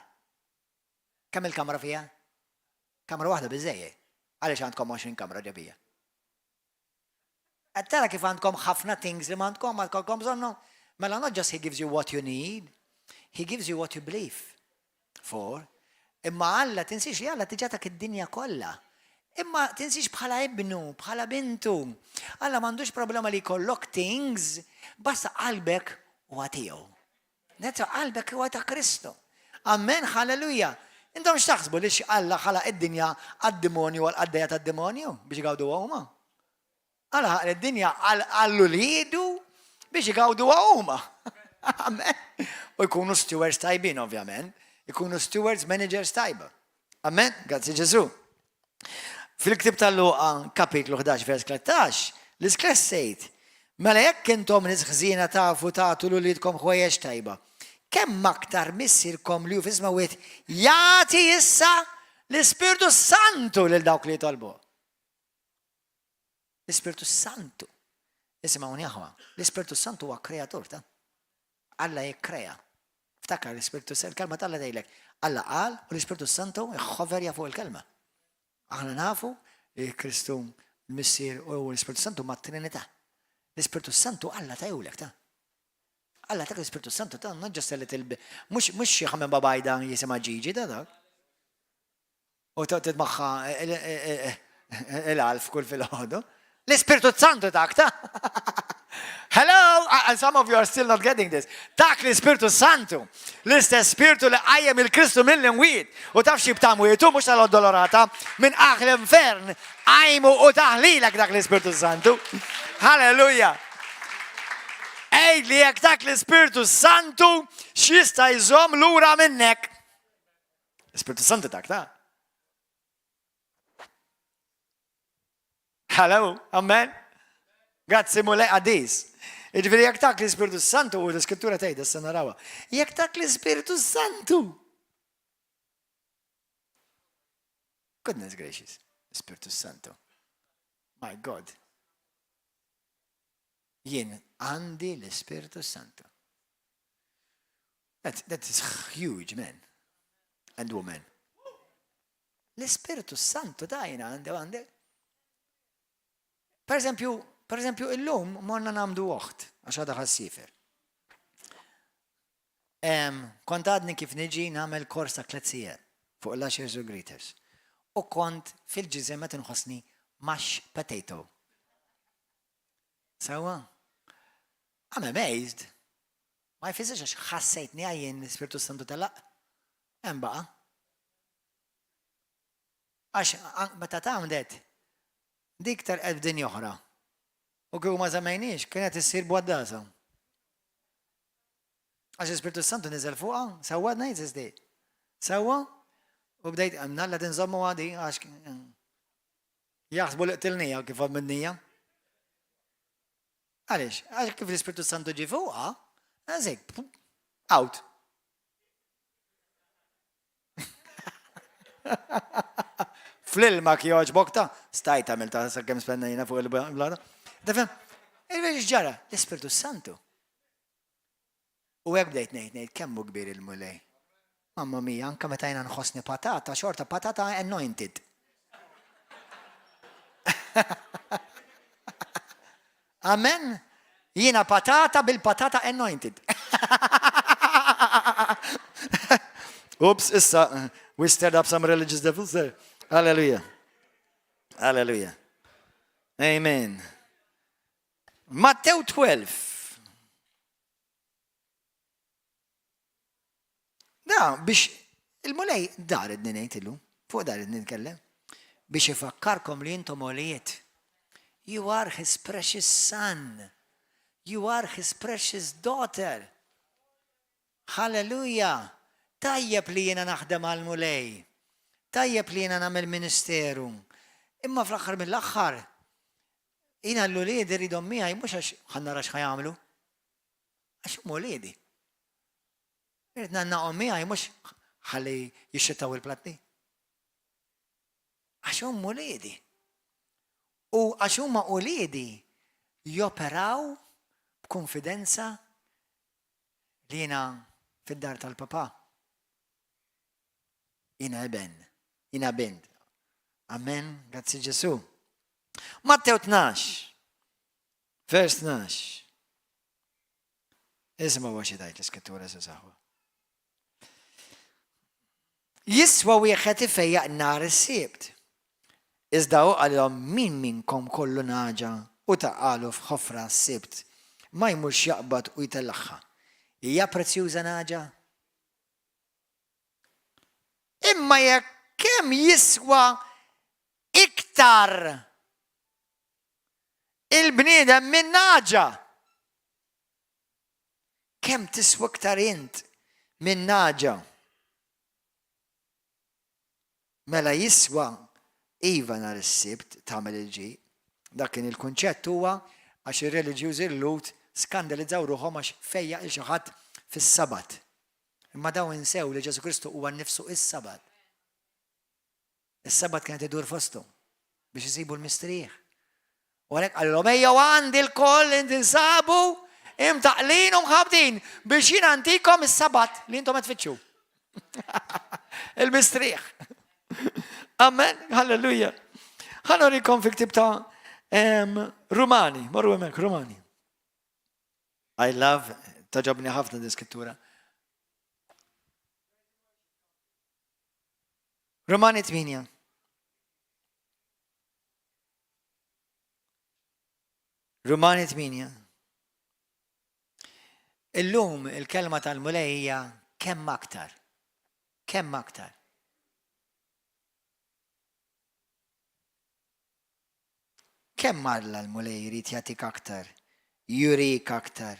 Speaker 1: Kemm il-kamra fiha? Kamra waħda biżejjed. Għaliex għandkom 20 kamra ġebija? Qed tara kif għandkom ħafna things li m'għandkom ma tkollkom bżonnhom? Mela not just he gives you what you need, he gives you what you believe for. Imma Alla tinsiex li Alla diġà tak id-dinja kollha. Imma tinsiex bħala ibnu, bħala bintu. Alla m'għandux problema li jkollok things, basta qalbek huwa tiegħu. That's qalbek huwa ta' Kristu. Amen, halleluja. Intom x'taħsbu li Alla ħalaq id-dinja għad-demonju għal-qaddejja tad-demonju biex igawdu huma? Alla ħalaq id-dinja għal uliedu biex igawduha huma. Amen. U jkunu stewards tajbin, ovvjament. Ikunu stewards, managers tajba. Amen. Grazzi Ġesu. Fil-ktib tal-Luqa, kapitlu 11, vers 13, l-iskress sejt, mela jekk intom nies ħżiena tafu tagħtu l uliedkom ħwejjeġ tajba, kemm aktar missierkom li hu fis-smewwiet jagħti issa l-Ispirtu Santu lil dawk li jitolbu. L-Ispirtu Santu. Isimgħuni aħwa, l-Ispirtu Santu huwa kreatur ta' Alla jikkrea. Ftakar l-Ispirtu Santu, il-kelma t'Alla tgħidlek, Alla qal u l-Ispirtu Santu jħoverja fuq il-kelma. Aħna nafu li Kristu l-Missier u l-Ispirtu Santu ma' Trinità. L-Ispirtu Santu Alla tajulek ta' Alla tak l-Ispirtu Santu ta' not just a little bit, mhux xi ħamem babajda jisimha Ġiġi ta' dak. U toqgħod magħha il-għalf kull filgħodu. L-Ispirtu Santu tak ta' Hello, and some of you are still not getting this. Tak l-Ispirtu Santu, l-istess Spirtu li qajjem il-Kristu mill-imwiet. U taf xi b'tamwietu mhux tal-Addolorata, minn aħ l-infern qajmu u taħlilek dak l-Ispirtu Santu. Halleluja. Għid li jekk tak l-Ispirtu Santu x'jista' jżomm lura minnek. L-Ispirtu Santu tak ta' Hello, amen. Grazzi Mulej qaddis. Jiġifieri jekk tak l-Ispirtu Santu u l-Iskrittura tgħid issa narawha. Jekk tak l-Ispirtu Santu. Goodness gracious, Spirtu Santu. My God. Jien għandi l-Ispirtu Santu. That, that is huge, man. And woman. L-Ispirtu Santu ta' jina għandi għandi. Per eżempju, per eżempju, illum morna namdu oħt, għax għadha ħassifer. Kont għadni kif niġi nagħmel kors ta' tliet fuq l-ushers u greeters. U kont fil-ġisem qed inħossni mash potato. Sewwa? I'm amazed. Ma jfissirx għax ħassejtni għajjien l-Ispirtu Santu telaq. Hemm baqa'. Għax meta tgħamdet, dik terqed f'dinja oħra. U kieku ma żammejniex, kienet issir bwaddasa. Għax l-Ispirtu Santu niżel fuqha, sewwa ngħid sisti. Sewwa? U bdejt, nalla tinżommu għadi, għax jaħsbu li qtilnija kif għamilnija. Għaliex? Għax kif l-Ispirtu Santu ġie fuqha, għażek, out. Fl-ilma kjoġbok ta' stajt għamil ta' sa' kem spennejna fuq il-blada. Tifhem? Il-veġ ġara, l-Ispirtu Santu. U hekk bdejt ngħid ngħid kemm hu kbir il-Mulej. Mamma mia, anke meta jiena nħossni patata, xorta patata anointed. Amen. Jiena patata bil-patata anointed. Oops, issa, we stirred up some religious devils there. Hallelujah. Hallelujah. Amen. Mattew 12. Da, biex il-mulej dar id ngħid illum, fuq dar id nitkellem, biex ifakkarkom li intom għolijiet. You are his precious son. You are his precious daughter. Hallelujah! Tajjeb li jiena naħdem għall-Mulej. Tajjeb li jiena nagħmel ministeru. Imma fl-aħħar mill-aħħar, jiena l-ulied irridhom miegħi mhux għax ħa nara x'ħa jagħmlu. Għax huma uliedi. Irrid nannaqhom miegħi mhux ħalli jixxittaw il-platti. Għax huma uliedi. U għax huma uliedi joperaw b'konfidenza li jiena fid-dar tal-papa. Jiena iben, jiena bint. Amen, grazzi Ġesu. Mattew 12. Vers 12. Isimgħu xi tgħid l-Iskrittura saħwa. Jiswa wieħed ifejjaq nhar is-Sibt. Iżda hu qalilhom min minnkom kollu nagħġa u taqalu f'ħofra s-Sibt ma jmurx jaqbad u jtellagħha. Hija prezzjuża nagħġa? Imma jekk kemm jiswa iktar il-bniedem minn nagħġa? Kemm tiswa iktar int minn nagħġa? Mela jiswa iva nhar is-Sibt tagħmel il-ġid. Dak kien il-kunċett huwa għax ir-reliġjużi Lhud skandalizzaw ruħhom għax fejjaq il xi ħadd fis-Sabat. Imma dawn insew li Ġesù Kristu huwa nnifsu is-Sabat. Is-Sabat kienet idur fosthom biex isibu l-mistrieħ. U għalhekk qalilhom ejjew għandi lkoll li tinsabu imtaqlin u mħabtin biex jiena ntikom is-Sabat li intom qed tfittxu. Il-mistrieħ. Amen, halleluja. Ħa nurikom fi ktib ta' Rumani, morru hemmhekk Rumani. I love, togħġobni ħafna din skrittura. Rumani 8. Rumani 8. Illum il-kelma tal-Mulej hija kemm aktar. Kemm aktar. Kemm Alla l-Mulej jrid jagħtik aktar, jurik aktar.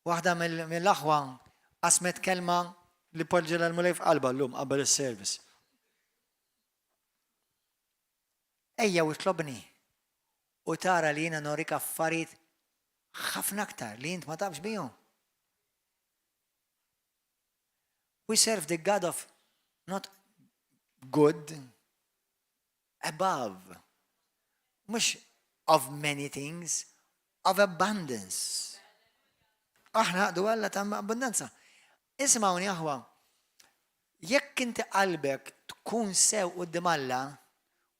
Speaker 1: Waħda mill-aħwa qasmet kelma li poġġela l-Mulej f'qalba llum qabel is-service. Ejja u tlobni u tara li jiena norik affarijiet ħafna aktar li int ma tafx bihom. We serve the God of not good, above. Mhux of many things, of abundance. Aħna għadu Alla ta' abbundanza. Isimgħuni aħwa, jekk inti qalbek tkun sew quddiem Alla,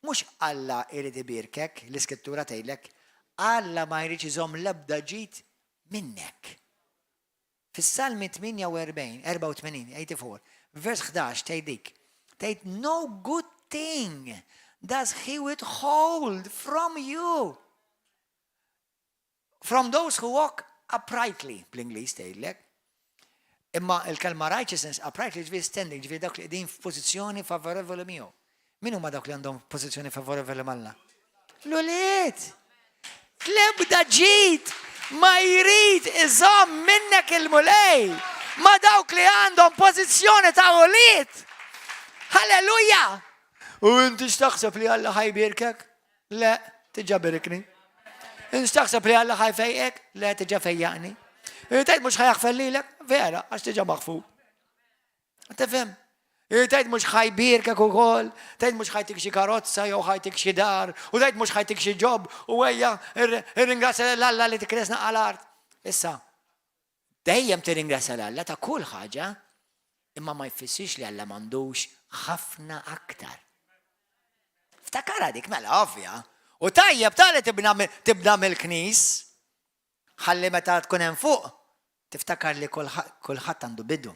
Speaker 1: mhux Alla irid ibierkek, l-Iskrittura tgħidlek, Alla ma jridx iżomm l-ebda ġid minnek. Fis-Salmi 48, 84, 84, vers 11 tgħid dik. Tgħid no good thing does he withhold from you. From those who walk uprightly, bl-Ingliż tgħidlek. Imma il-kelma righteousness, uprightly ġifieri standing, ġifieri dawk li qegħdin f'pożizzjoni favorevoli miegħu. Min huma dawk li għandhom pożizzjoni favorevoli m'Alla? L-ulied! L-ebda ġid ma jrid iżomm minnek il-Mulej ma dawk li għandhom pożizzjoni ta' ulied. Halleluja! U inti x'taħseb li Alla ħa jbierkek? Le, diġà berikni. Inti x'taħseb li Alla ħa jfejqek? Le, diġà fejjaqni. Tgħid mhux ħa jaħfer lilek? Vera, għax diġà maħfur. Tifhem? Tgħid mhux ħa jbierkek ukoll, tgħid mhux ħa jtik xi karozza jew ħa jtik xi dar, u tgħid mhux ħa jtik xi job u ejja irringrazzja lil Alla li tikresna għal art. Issa, dejjem tirringrazzja lil Alla ta' kull ħaġa, imma ma jfissirx li Alla m'għandux ħafna aktar. Ftakara dik mela ovvja. U tajjeb tali tibna mill-knis, ħalli meta tkun hemm fuq, tiftakar li kulħadd għandu bidu.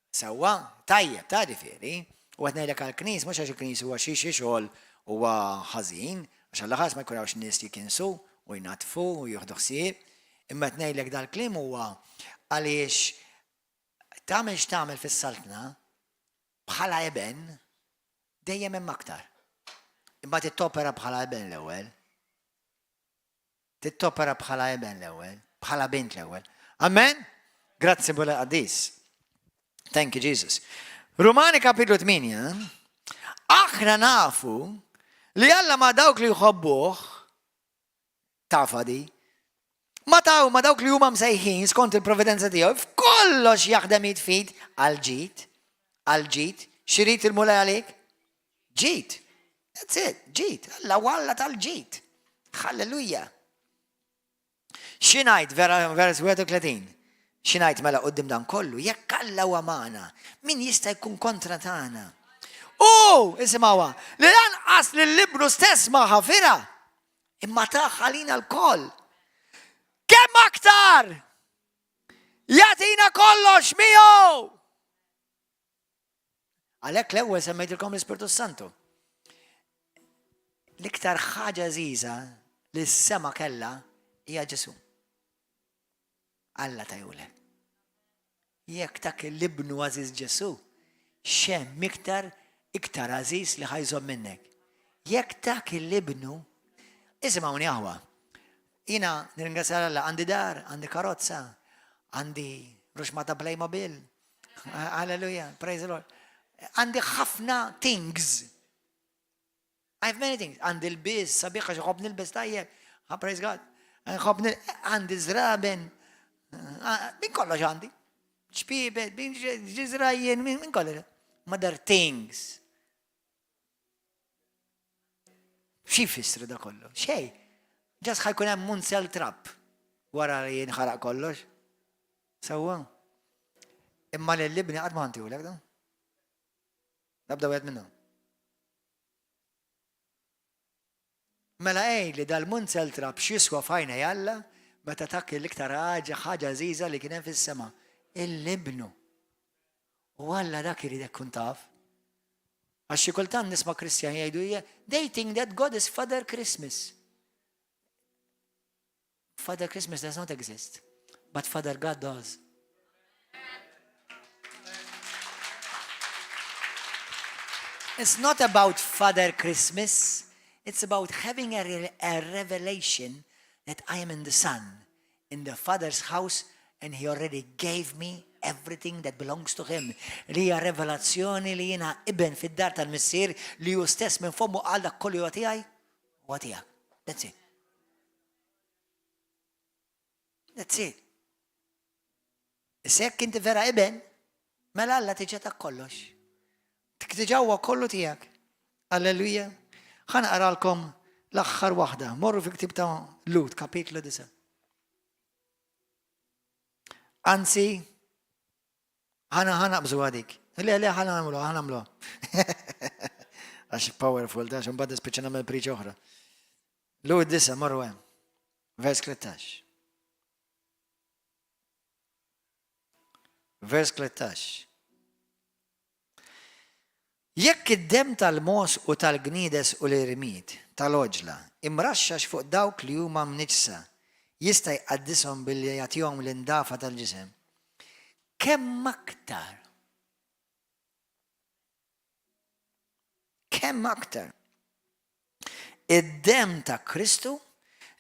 Speaker 1: Sewwa, tajjeb, ta' ġifieri. U qed ngħidlek għall-knis, mhux għax il-knis huwa xi xi xogħol huwa ħażin, għax Alla ħares ma jkun hawnx nies jikinsu u jnaddfu u jieħdu ħsieb, imma qed ngħidlek dal-kliem huwa għaliex tagħmel x'tagħmel fis-saltna bħala eben dejjem hemm aktar. Imma trid topera bħala eben l-ewwel. Trid topera bħala eben l-ewwel, bħala bint l-ewwel. Amen? Grazzi Mulej Qaddis. Thank you Jesus. Rumani kapitlu 8, aħna nafu li Alla ma dawk li jħobbuh, tafa di, ma taw ma dawk li huma msejħin skont il-providenza tiegħu, f'kollox jaħdem jitfid għal ġid, għal ġid, x'irid il-Mulej għalik? Ġid. That's it, ġid. Alla Alla tal-ġid. Halleluja. X'ingħid vera vers 31? X'ingħid mela quddiem dan kollu? Jekk Alla huwa magħna, min jista' jkun kontra tagħna? U, isimgħuha, li lanqas lil Ibnu stess ma ħafirha, imma tah għalina lkoll. Kemm aktar jagħtina kollox miegħu! Għalhekk l-ewwel semmejtilkom l-Ispirtu Santu. L-iktar ħaġa għażiża li s-sema kellha hija Ġesù. Alla tajulek. Jekk tak l-ibnu għażiż Ġesù, x'hemm iktar iktar għażiż li ħa jżomm minnek? Jekk tak l-ibnu, isimgħuni aħwa. Jiena nirringrazzja Alla għandi dar, għandi karozza, għandi ruxmata Playmobil. Alleluja, praise the Lord. Għandi ħafna things. I have many things. Għandi l-bis, sabiħ għax nħobb nilbes tajjeb. Ah, praise God. Nħobb għandi żraben. Ah, minn kollox għandi. ċpibet, minn ġiżrajjen, minn kollox. Mother things. Xi jfissru da kollu? Xej. Ġas ħajkun hemm munzel trap wara li jinħaraq kollox. Sewwa. Imma lil-libni qatt ma ħantihulek da. Nabda wieħed minnhom. Mela għidli dal-munzel trab x'jiswa f'għajnej Alla meta tak l-iktar ħaġa ħaġa għażiża li kien hemm fis-sema, il-Ibnu. U Alla dak iridek tkun taf. Għax xi kultant nisma' Kristjan jgħidu they think that God is Father Christmas. Father Christmas does not exist, but Father God does. It's not about Father Christmas, it's about having a, re a revelation that I am in the Son, in the Father's house, and He already gave me everything that belongs to Him. Li hija revelazzjoni li jiena iben fid-dar tal-Missier li hu stess minn fommu qal dak kollu huwa tiegħi, huwa tiegħek. That's it. That's it. Issa jekk inti vera iben, mela Alla tiġa ta' kollox. Tiġa huwa kollu tiegħek. Alleluja. Ħa naqralkom l-aħħar waħda. Morru fi ktib ta' Lut, kapitlu 9. Anzi, ħana ħana bżu għadik. Le, le, ħana għamlu, ħana għamlu. Għax powerful, da, xum bad nispiċa namel preach oħra. Lhud disa, morru hemm. Vers 13. Vers 13. Jekk id-demm tal-mogħoż u tal-gniedes u l-irmied tal-għoġla imraxxax fuq dawk li huma mniġġsa jista' jqaddishom billi jagħtihom l-indafa tal-ġisem, kemm aktar kemm aktar Id-demm ta' Kristu,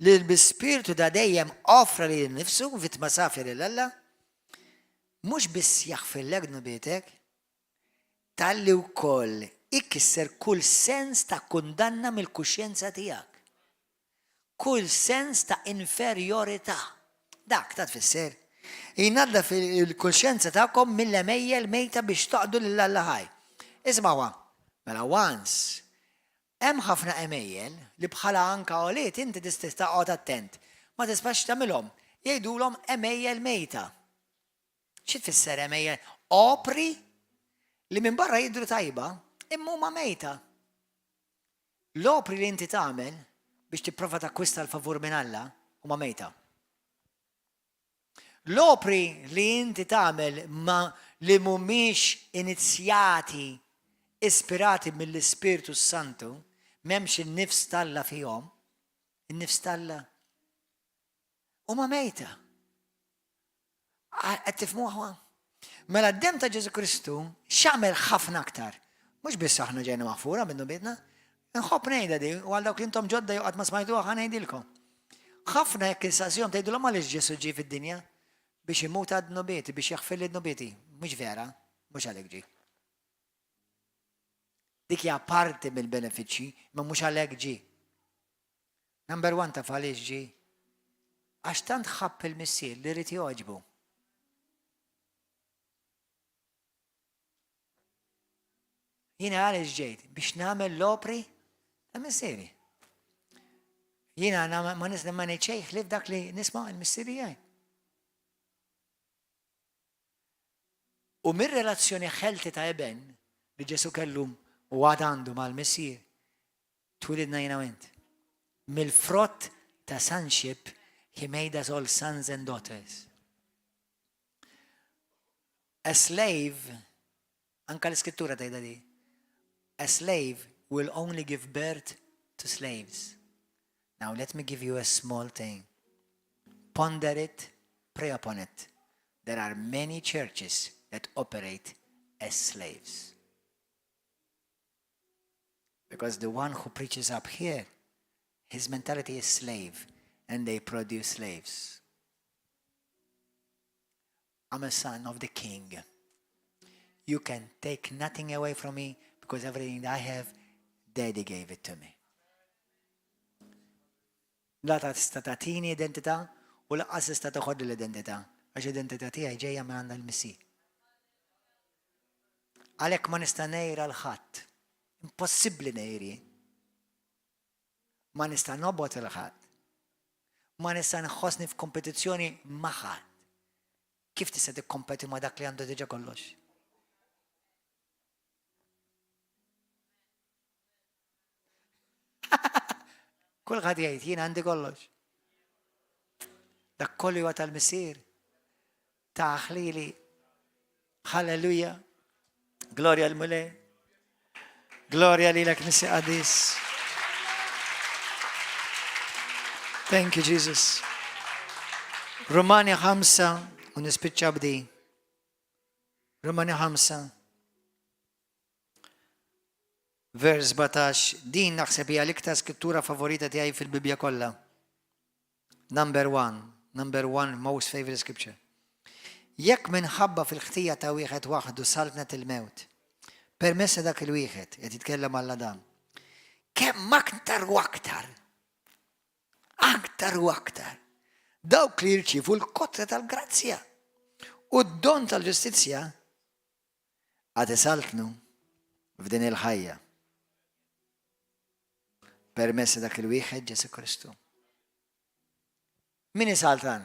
Speaker 1: li bi spirtu ta' dejjem offra lilu nnifsu vittma safja lil Alla, mhux biss jaħfirlek dnubietek, talli wkoll ikisser kull sens ta' kundanna mill-kuxjenza tiegħek. Kull sens ta' inferjorità. Dak ta' tfisser. Jnaddaf il-kuxjenza tagħkom mill-għemejjel mejta biex taqdu lil Alla ħaj. Isimgħuha. Mela once Hemm ħafna għemejjel li bħala anka għoliet inti tista' toqgħod attent ma tistax tagħmilhom. Jgħidulhom għemejjel mejta. Xi tfisser għemejjel? Opri li minn barra jidhru tajba imma huma mejta. L-opri li inti tagħmel biex tipprova takkwista l-favur minn Alla huma mejta. L-opri li inti tagħmel ma li mhumiex inizjati, ispirati mill-Ispirtu s-Santu, m'hemmx in-nifs t'Alla fihom, in-nifs t'Alla, huma mejta. Qed tifhmuha? Mela d-demm ta' Ġesù Kristu x'għamel ħafna aktar. Mhux biss aħna ġejna maħfura minn dnubietna. Nħobb ngħidha di, u għal dawk li intom ġodda jew qatt ma smajtuha ħa ngħidilkom. Ħafna jekk insaqsihom tgħidulhom għaliex Ġesù ġie fid-dinja biex imut għad dnubieti, biex jaħfirli dnubieti. Mhux vera, mhux għalhekk ġie. Dik hija parti mill-benefiċċji, ma mhux għalhekk ġie. Number one taf għaliex ġie? Għax tant ħabb il-missier li rrid jogħġbu. Jiena għaliex ġejt? Biex nagħmel l-opri ta' missieri. Jiena ma nisna ma ngħid xejn ħlief dak li nisma' l-missieri jgħid. U mir-relazzjoni ħelti ta' eben li Ġesu kellu u għad għandu mal-missier, Twilidna jiena u int. Mill-frott ta' sonship He made us all sons and daughters. A slave, anka l-iskrittura tgħidha di, a slave will only give birth to slaves. Now let me give you a small thing. Ponder it, pray upon it. There are many churches that operate as slaves. Because the one who preaches up here, his mentality is slave, and they produce slaves. I'm a son of the king. You can take nothing away from me because everything I have, daddy gave it to me. La ta tista' tagħtini identità u lanqas tista' toħodli l-identità għax l-identità tiegħi ġejja minn għand il-Missier. Għalhekk ma nista' ngħira 'l ħadd. Impossibbli ngħiri. Ma nista' nobgħod 'il ħadd. Ma nista' nħossni f'kompetizzjoni ma' ħadd. Kif tista' tikkompeti ma' dak li għandu diġà kollox? Kulħadd jgħid jien għandi kollox. Dak kollu huwa tal-Missier. Ta' ħlili. Halleluja. Glorja l-Mulej. Glorja lilek Missier Qaddis. Thank you, Jesus. Romani 5 u nispiċċa b'di. Romani 5. Vers 17, din naħseb hija l-iktar skrittura favorita tiegħi fil-Bibbja kollha. Number one, number one most favorite scripture. Jekk minħabba fil-ħtija ta' wieħed waħdu saltnet il-mewt, permezz ta' dak il-wieħed, qed jitkellem Alla dan, kemm aktar u aktar, aktar u aktar, dawk li jirċievu l-kotra tal-grazzja u d-don tal-ġustizzja għad isaltnu f'din il-ħajja. Permezz ta' dak il-wieħed Ġesù Kristu. Min isaltan?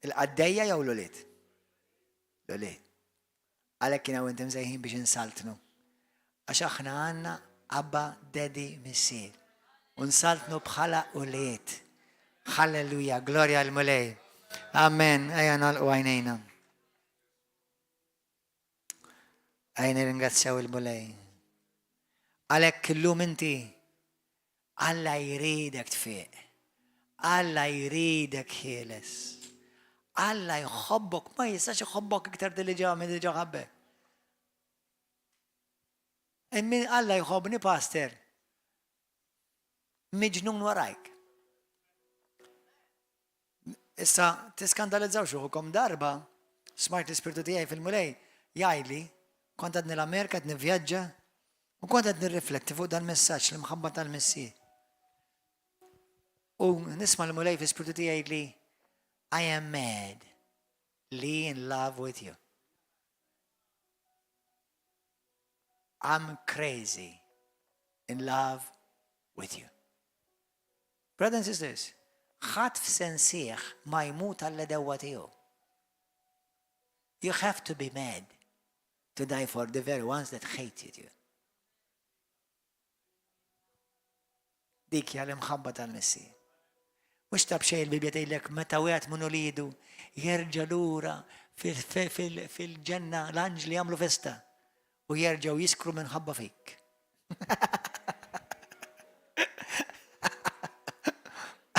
Speaker 1: Il-qaddejja jew l-ulied? L-ulied. Għalhekk kien hawn inti msejħin biex insaltnu. Għax aħna għandna Abba Daddy Missier. U nsaltnu bħala ulied. Halleluja, glorja l-Mulej. Amen, ejja nagħlqu għajnejna. Ejja nirringrazzjaw il-Mulej. Għalhekk illum inti Alla jridek tfiq. Alla jridek ħieles. Alla jħobbok, ma jistax iħobbok iktar dilli ġew minn diġà ħabbek. Imma Alla jħobbni pastor. Miġnun warajk. Issa tiskandalizzawx ruħukom darba smajt l-ispirtu tiegħi fil-Mulej jgħidli kont għadni l-Amerika qed nivvjaġġa u kont qed nirrifletti fuq dal-messaġġ l-imħabba tal-Missier. U nisma' l-Mulej fl-ispirtu tiegħi jgħidli I am mad li in love with you. I'm crazy in love with you. Brothers and sisters, ħadd f'sensih ma jmut għall-għedewwa tiegħu. You have to be mad to die for the very ones that hated you. Dik hija l-imħabba tal-Missier. Mhux ta' b'xejn il-Bibbja tgħidlek meta wieħed minn uliedu jerġa' lura fil-ġenna l-anġli jagħmlu festa u jerġgħu jiskru minħabba fik.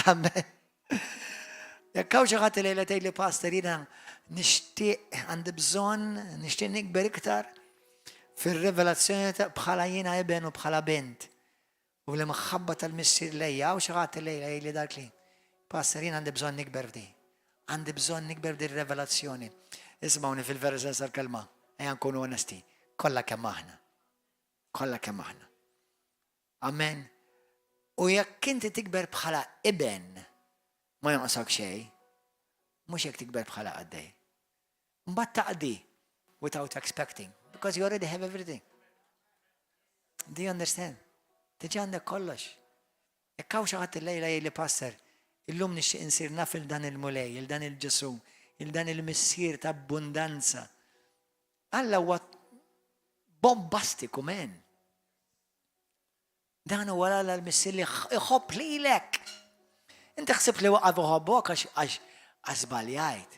Speaker 1: Amen. Jekk hawn xi ħadd lejla tgħidli pastor jiena nixtieq għandi bżonn, nixtieq nikber iktar fir-rivelazzjoni ta' bħala jiena iben u bħala bint. U l-imħabba tal-missier lejja, hawn xi ħadd lejla jgħidli dak li. Pastor jien għandi bżonn nikber f'di. Għandi bżonn nikber f'di revelazzjoni. Ismawni fil-vera sens tal-kelma, ejja nkunu onesti, kollha kemm aħna. Kollha kemm aħna. Amen. U jekk inti tikber bħala iben, ma jonqsok xejn, mhux jekk tikber bħala qaddej. Mbagħad taqdi without expecting, because you already have everything. Do you understand? Diġà għandek kollox. Jekk hawn xi ħadd illejla jgħidli pastor, illum nixtieq insir naf il dan il-Mulej, il dan il-Ġesù, il dan il-Missier ta' abbundanza. Alla huwa bombastiku men. Dan huwa Alla l-Missier li jħobb lilek. Inti ħsibt li waqaf iħobbok għax għax żbaljajt.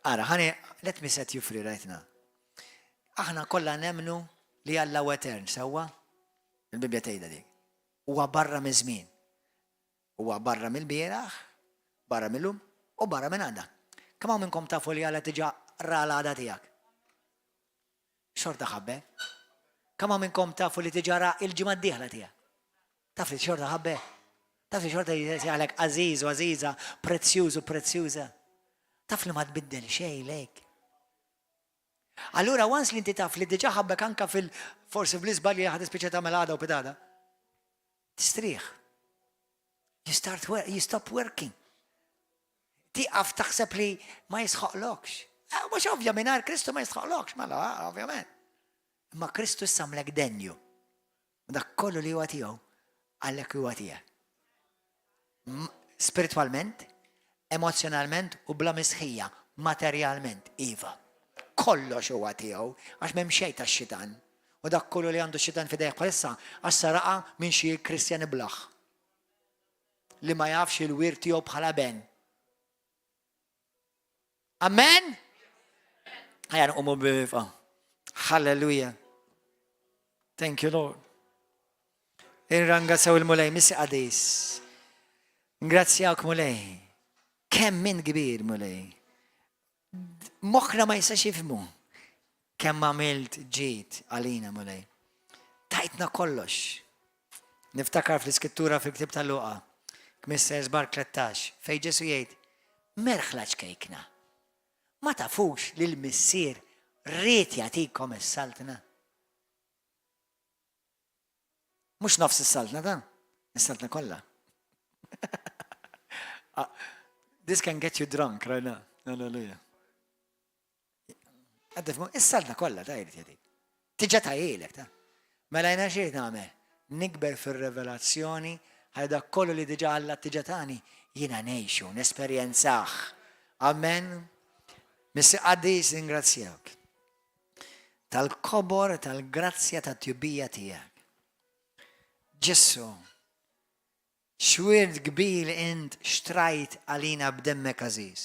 Speaker 1: Ara, ħani, let me set you free right now. Aħna kollha nemmnu li Alla huwa etern, sewwa? Il-Bibbja tgħidha dik. Huwa barra miż-żmien. Huwa barra mill-bieraħ, barra mill-lum u barra minn għada. Kemm hawn minnkom tafu li Alla diġà ra l-għada tiegħek? Xorta ħabbek. Kemm hawn minnkom tafu li diġà ra il-ġimgħa d-dieħla tiegħek? Taf li xorta ħabbek. Taf li xorta jgħalek għażiż u għażiża, prezzjuż u prezzjuża. Taf li ma tbiddel xejn lejk. Allura once li inti taf li diġà ħabbek anka fil forsi bl-iżbalji li ħa tispiċċa tagħmel għada u pitgħada. Tistrieħ. You start you stop working. Tieqaf taħseb li ma jisħoqlokx. Eh, mhux ovvja mingħajr Kristu ma jisħoqlokx, mela, eh, ovvjament. Imma Kristu għamlek denju. Dak kollu li huwa tiegħu, għalhekk huwa tiegħek. Spiritualment, emozjonalment u bla mistħija, materjalment, iva. Kollox huwa tiegħu, għax m'hemm xejn tax-xitan. U dak kollu li għandu xitan f'idejh bħalissa għax saraqa minn xi Kristjan iblaħ. Li ma jafx il-wirt tiegħu bħala ben. Amen? Ħajja nqumu bilwieqfa. Hallelujah. Thank you, Lord. Nirringrazzjaw il-Mulej, Missier qaddis. Nirringrazzjawk, Mulej. Kemm int kbir, Mulej. Moħħna ma jistax jifhmu. Kemm għamilt ġid għalina, Mulej. Tajtna kollox. Niftakar fl-iskrittura fil-ktib ta' Luqa, 15 bar 13, fejn Ġesù jgħid, merħla ċkejkna. Ma tafux li l-missier ried jagħtikom is-saltna. Mhux nofs is-saltna ta' is-saltna kollha. Ah, this can get you drunk right now. Hallelujah. Għaddif, is-saltna kollha ta' jrid jagħtik. Diġà tahielek ta. Mela jiena x'irrid nagħmel? Nikber fir-revelazzjoni ħalli dak kollu li diġà Alla diġà tani jiena ngħixu, nesperjenzah. Amen. Missier qaddis nirringrazzjawk. Tal-kobor, tal-grazzja, tat-tjubija tiegħek. Ġesù, x'wirt kbir int xtrajt għalina b'demmek għażiż.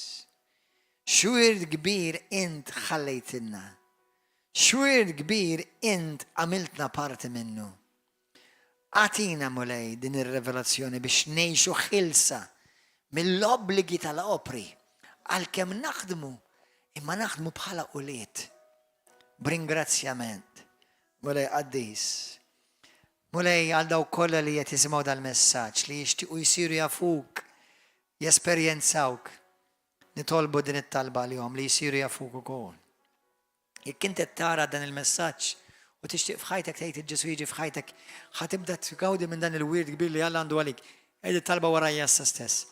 Speaker 1: X'wirt kbir int ħallejtilna. X'wirt kbir int għamiltna parti minnu. Agħtina Mulej din ir-revelazzjoni biex ngħixu ħielsa mill-obbligi tal-opri għalkemm naħdmu imma naħdmu bħala ulied. B'ringrazzjament. Mulej qaddis. Mulej għal dawk kollha li qed jisimgħu dal-messaġġ li jixtiequ jsiru jafuk, jesperjenzawk. Nitolbu din it-talba għalihom li jsiru jafuk ukoll. Jekk inti tara dan il-messaġġ u tixtieq f'ħajtek tgħid lil Ġesù jiġi f'ħajtek, ħa tibda tgawdi minn dan il-wirt kbir li Alla għandu għalik. Għid it-talba warajja issa stess.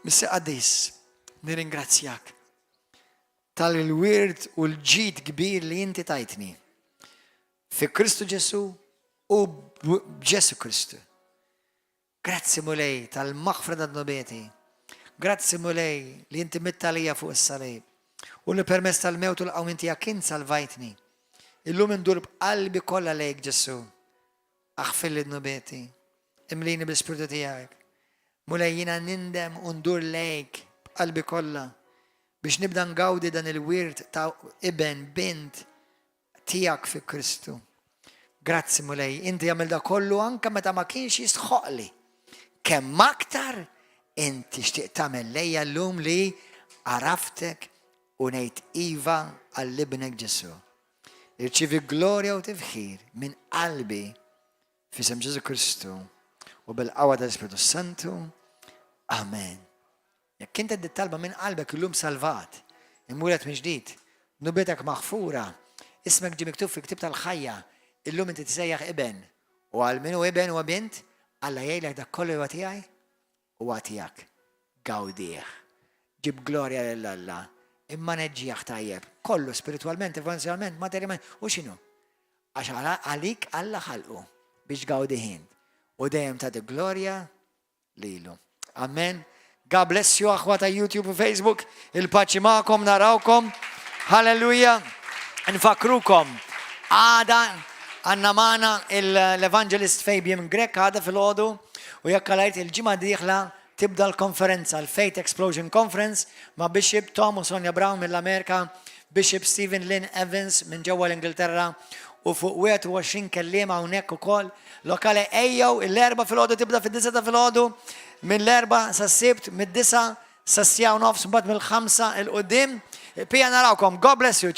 Speaker 1: Missier qaddis, nirringrazzjak tal-wirt u l-ġid kbir li inti tajtni. Fi Kristu Ġesù u b'Ġesù Kristu. Grazzi Mulej tal-maħfra ta' dnubieti. Grazzi Mulej li inti mitt għalija fuq is-salib. U li permezz tal-mewt u l-qawmien tiegħek int salvajtni. Illum indur b'qalbi kollha lejk Ġesù. Aħfirli dnubieti. Imlini bl-Ispirtu tiegħek. Mulej jiena nindem u ndur lejk b'qalbi kollha biex nibda ngawdi dan il-wirt ta' iben bint tiegħek fi Kristu. Grazzi Mulej, inti għamilt dan kollu anka meta ma kienx jistħoqli. Kemm aktar inti tixtieq tagħmel lejja llum li għaraftek u ngħid iva għal ibnek Ġesù. Irċivi glorja u tifħir minn qalbi f'isem Ġesù Kristu u bil-qawwa tal-Ispirtu Santu. Amen. Jekk inti talba minn qalbek illum salvat, imwieled minn ġdid, dnubietek maħfura, ismek ġie miktub fi ktib tal-ħajja, illum inti tissejjaħ iben. U għal min hu iben u bint, Alla jgħidlek dak kollu huwa tiegħi huwa tiegħek. Gawdih. Ġib glorja lil Alla. Immaneġġjah tajjeb. Kollu spiritualment, finanzjalment, materjalment. U x'inhu? Għax għalik Alla ħalqu biex tgawdih int. U dejjem tagħti glorja lilu. Amen. God bless you aħwa ta' YouTube u Facebook. Il-paċi magħkom, narawkom. Hallelujah. Nfakrukom. Għada għandna magħna l-Evangelist Fabian Grech għada filgħodu. U jekk Alla jrid, il-ġimgħa dieħla tibda l-konferenza, l-Faith Explosion Conference ma' Bishop Tom u Sonja Brown mill-Amerika, Bishop Stephen Lynn Evans minn ġewwa l-Ingilterra u fuq 21 kelliem hawnhekk ukoll. Lokali, ejjew, l-Erbgħa filgħodu tibda fid-9 ta' filgħodu, mill-Erbgħa sa' Sibt, mid-9 sa' 9:30, mbagħad mill-5 'il quddiem. Pija narawkom. God bless you.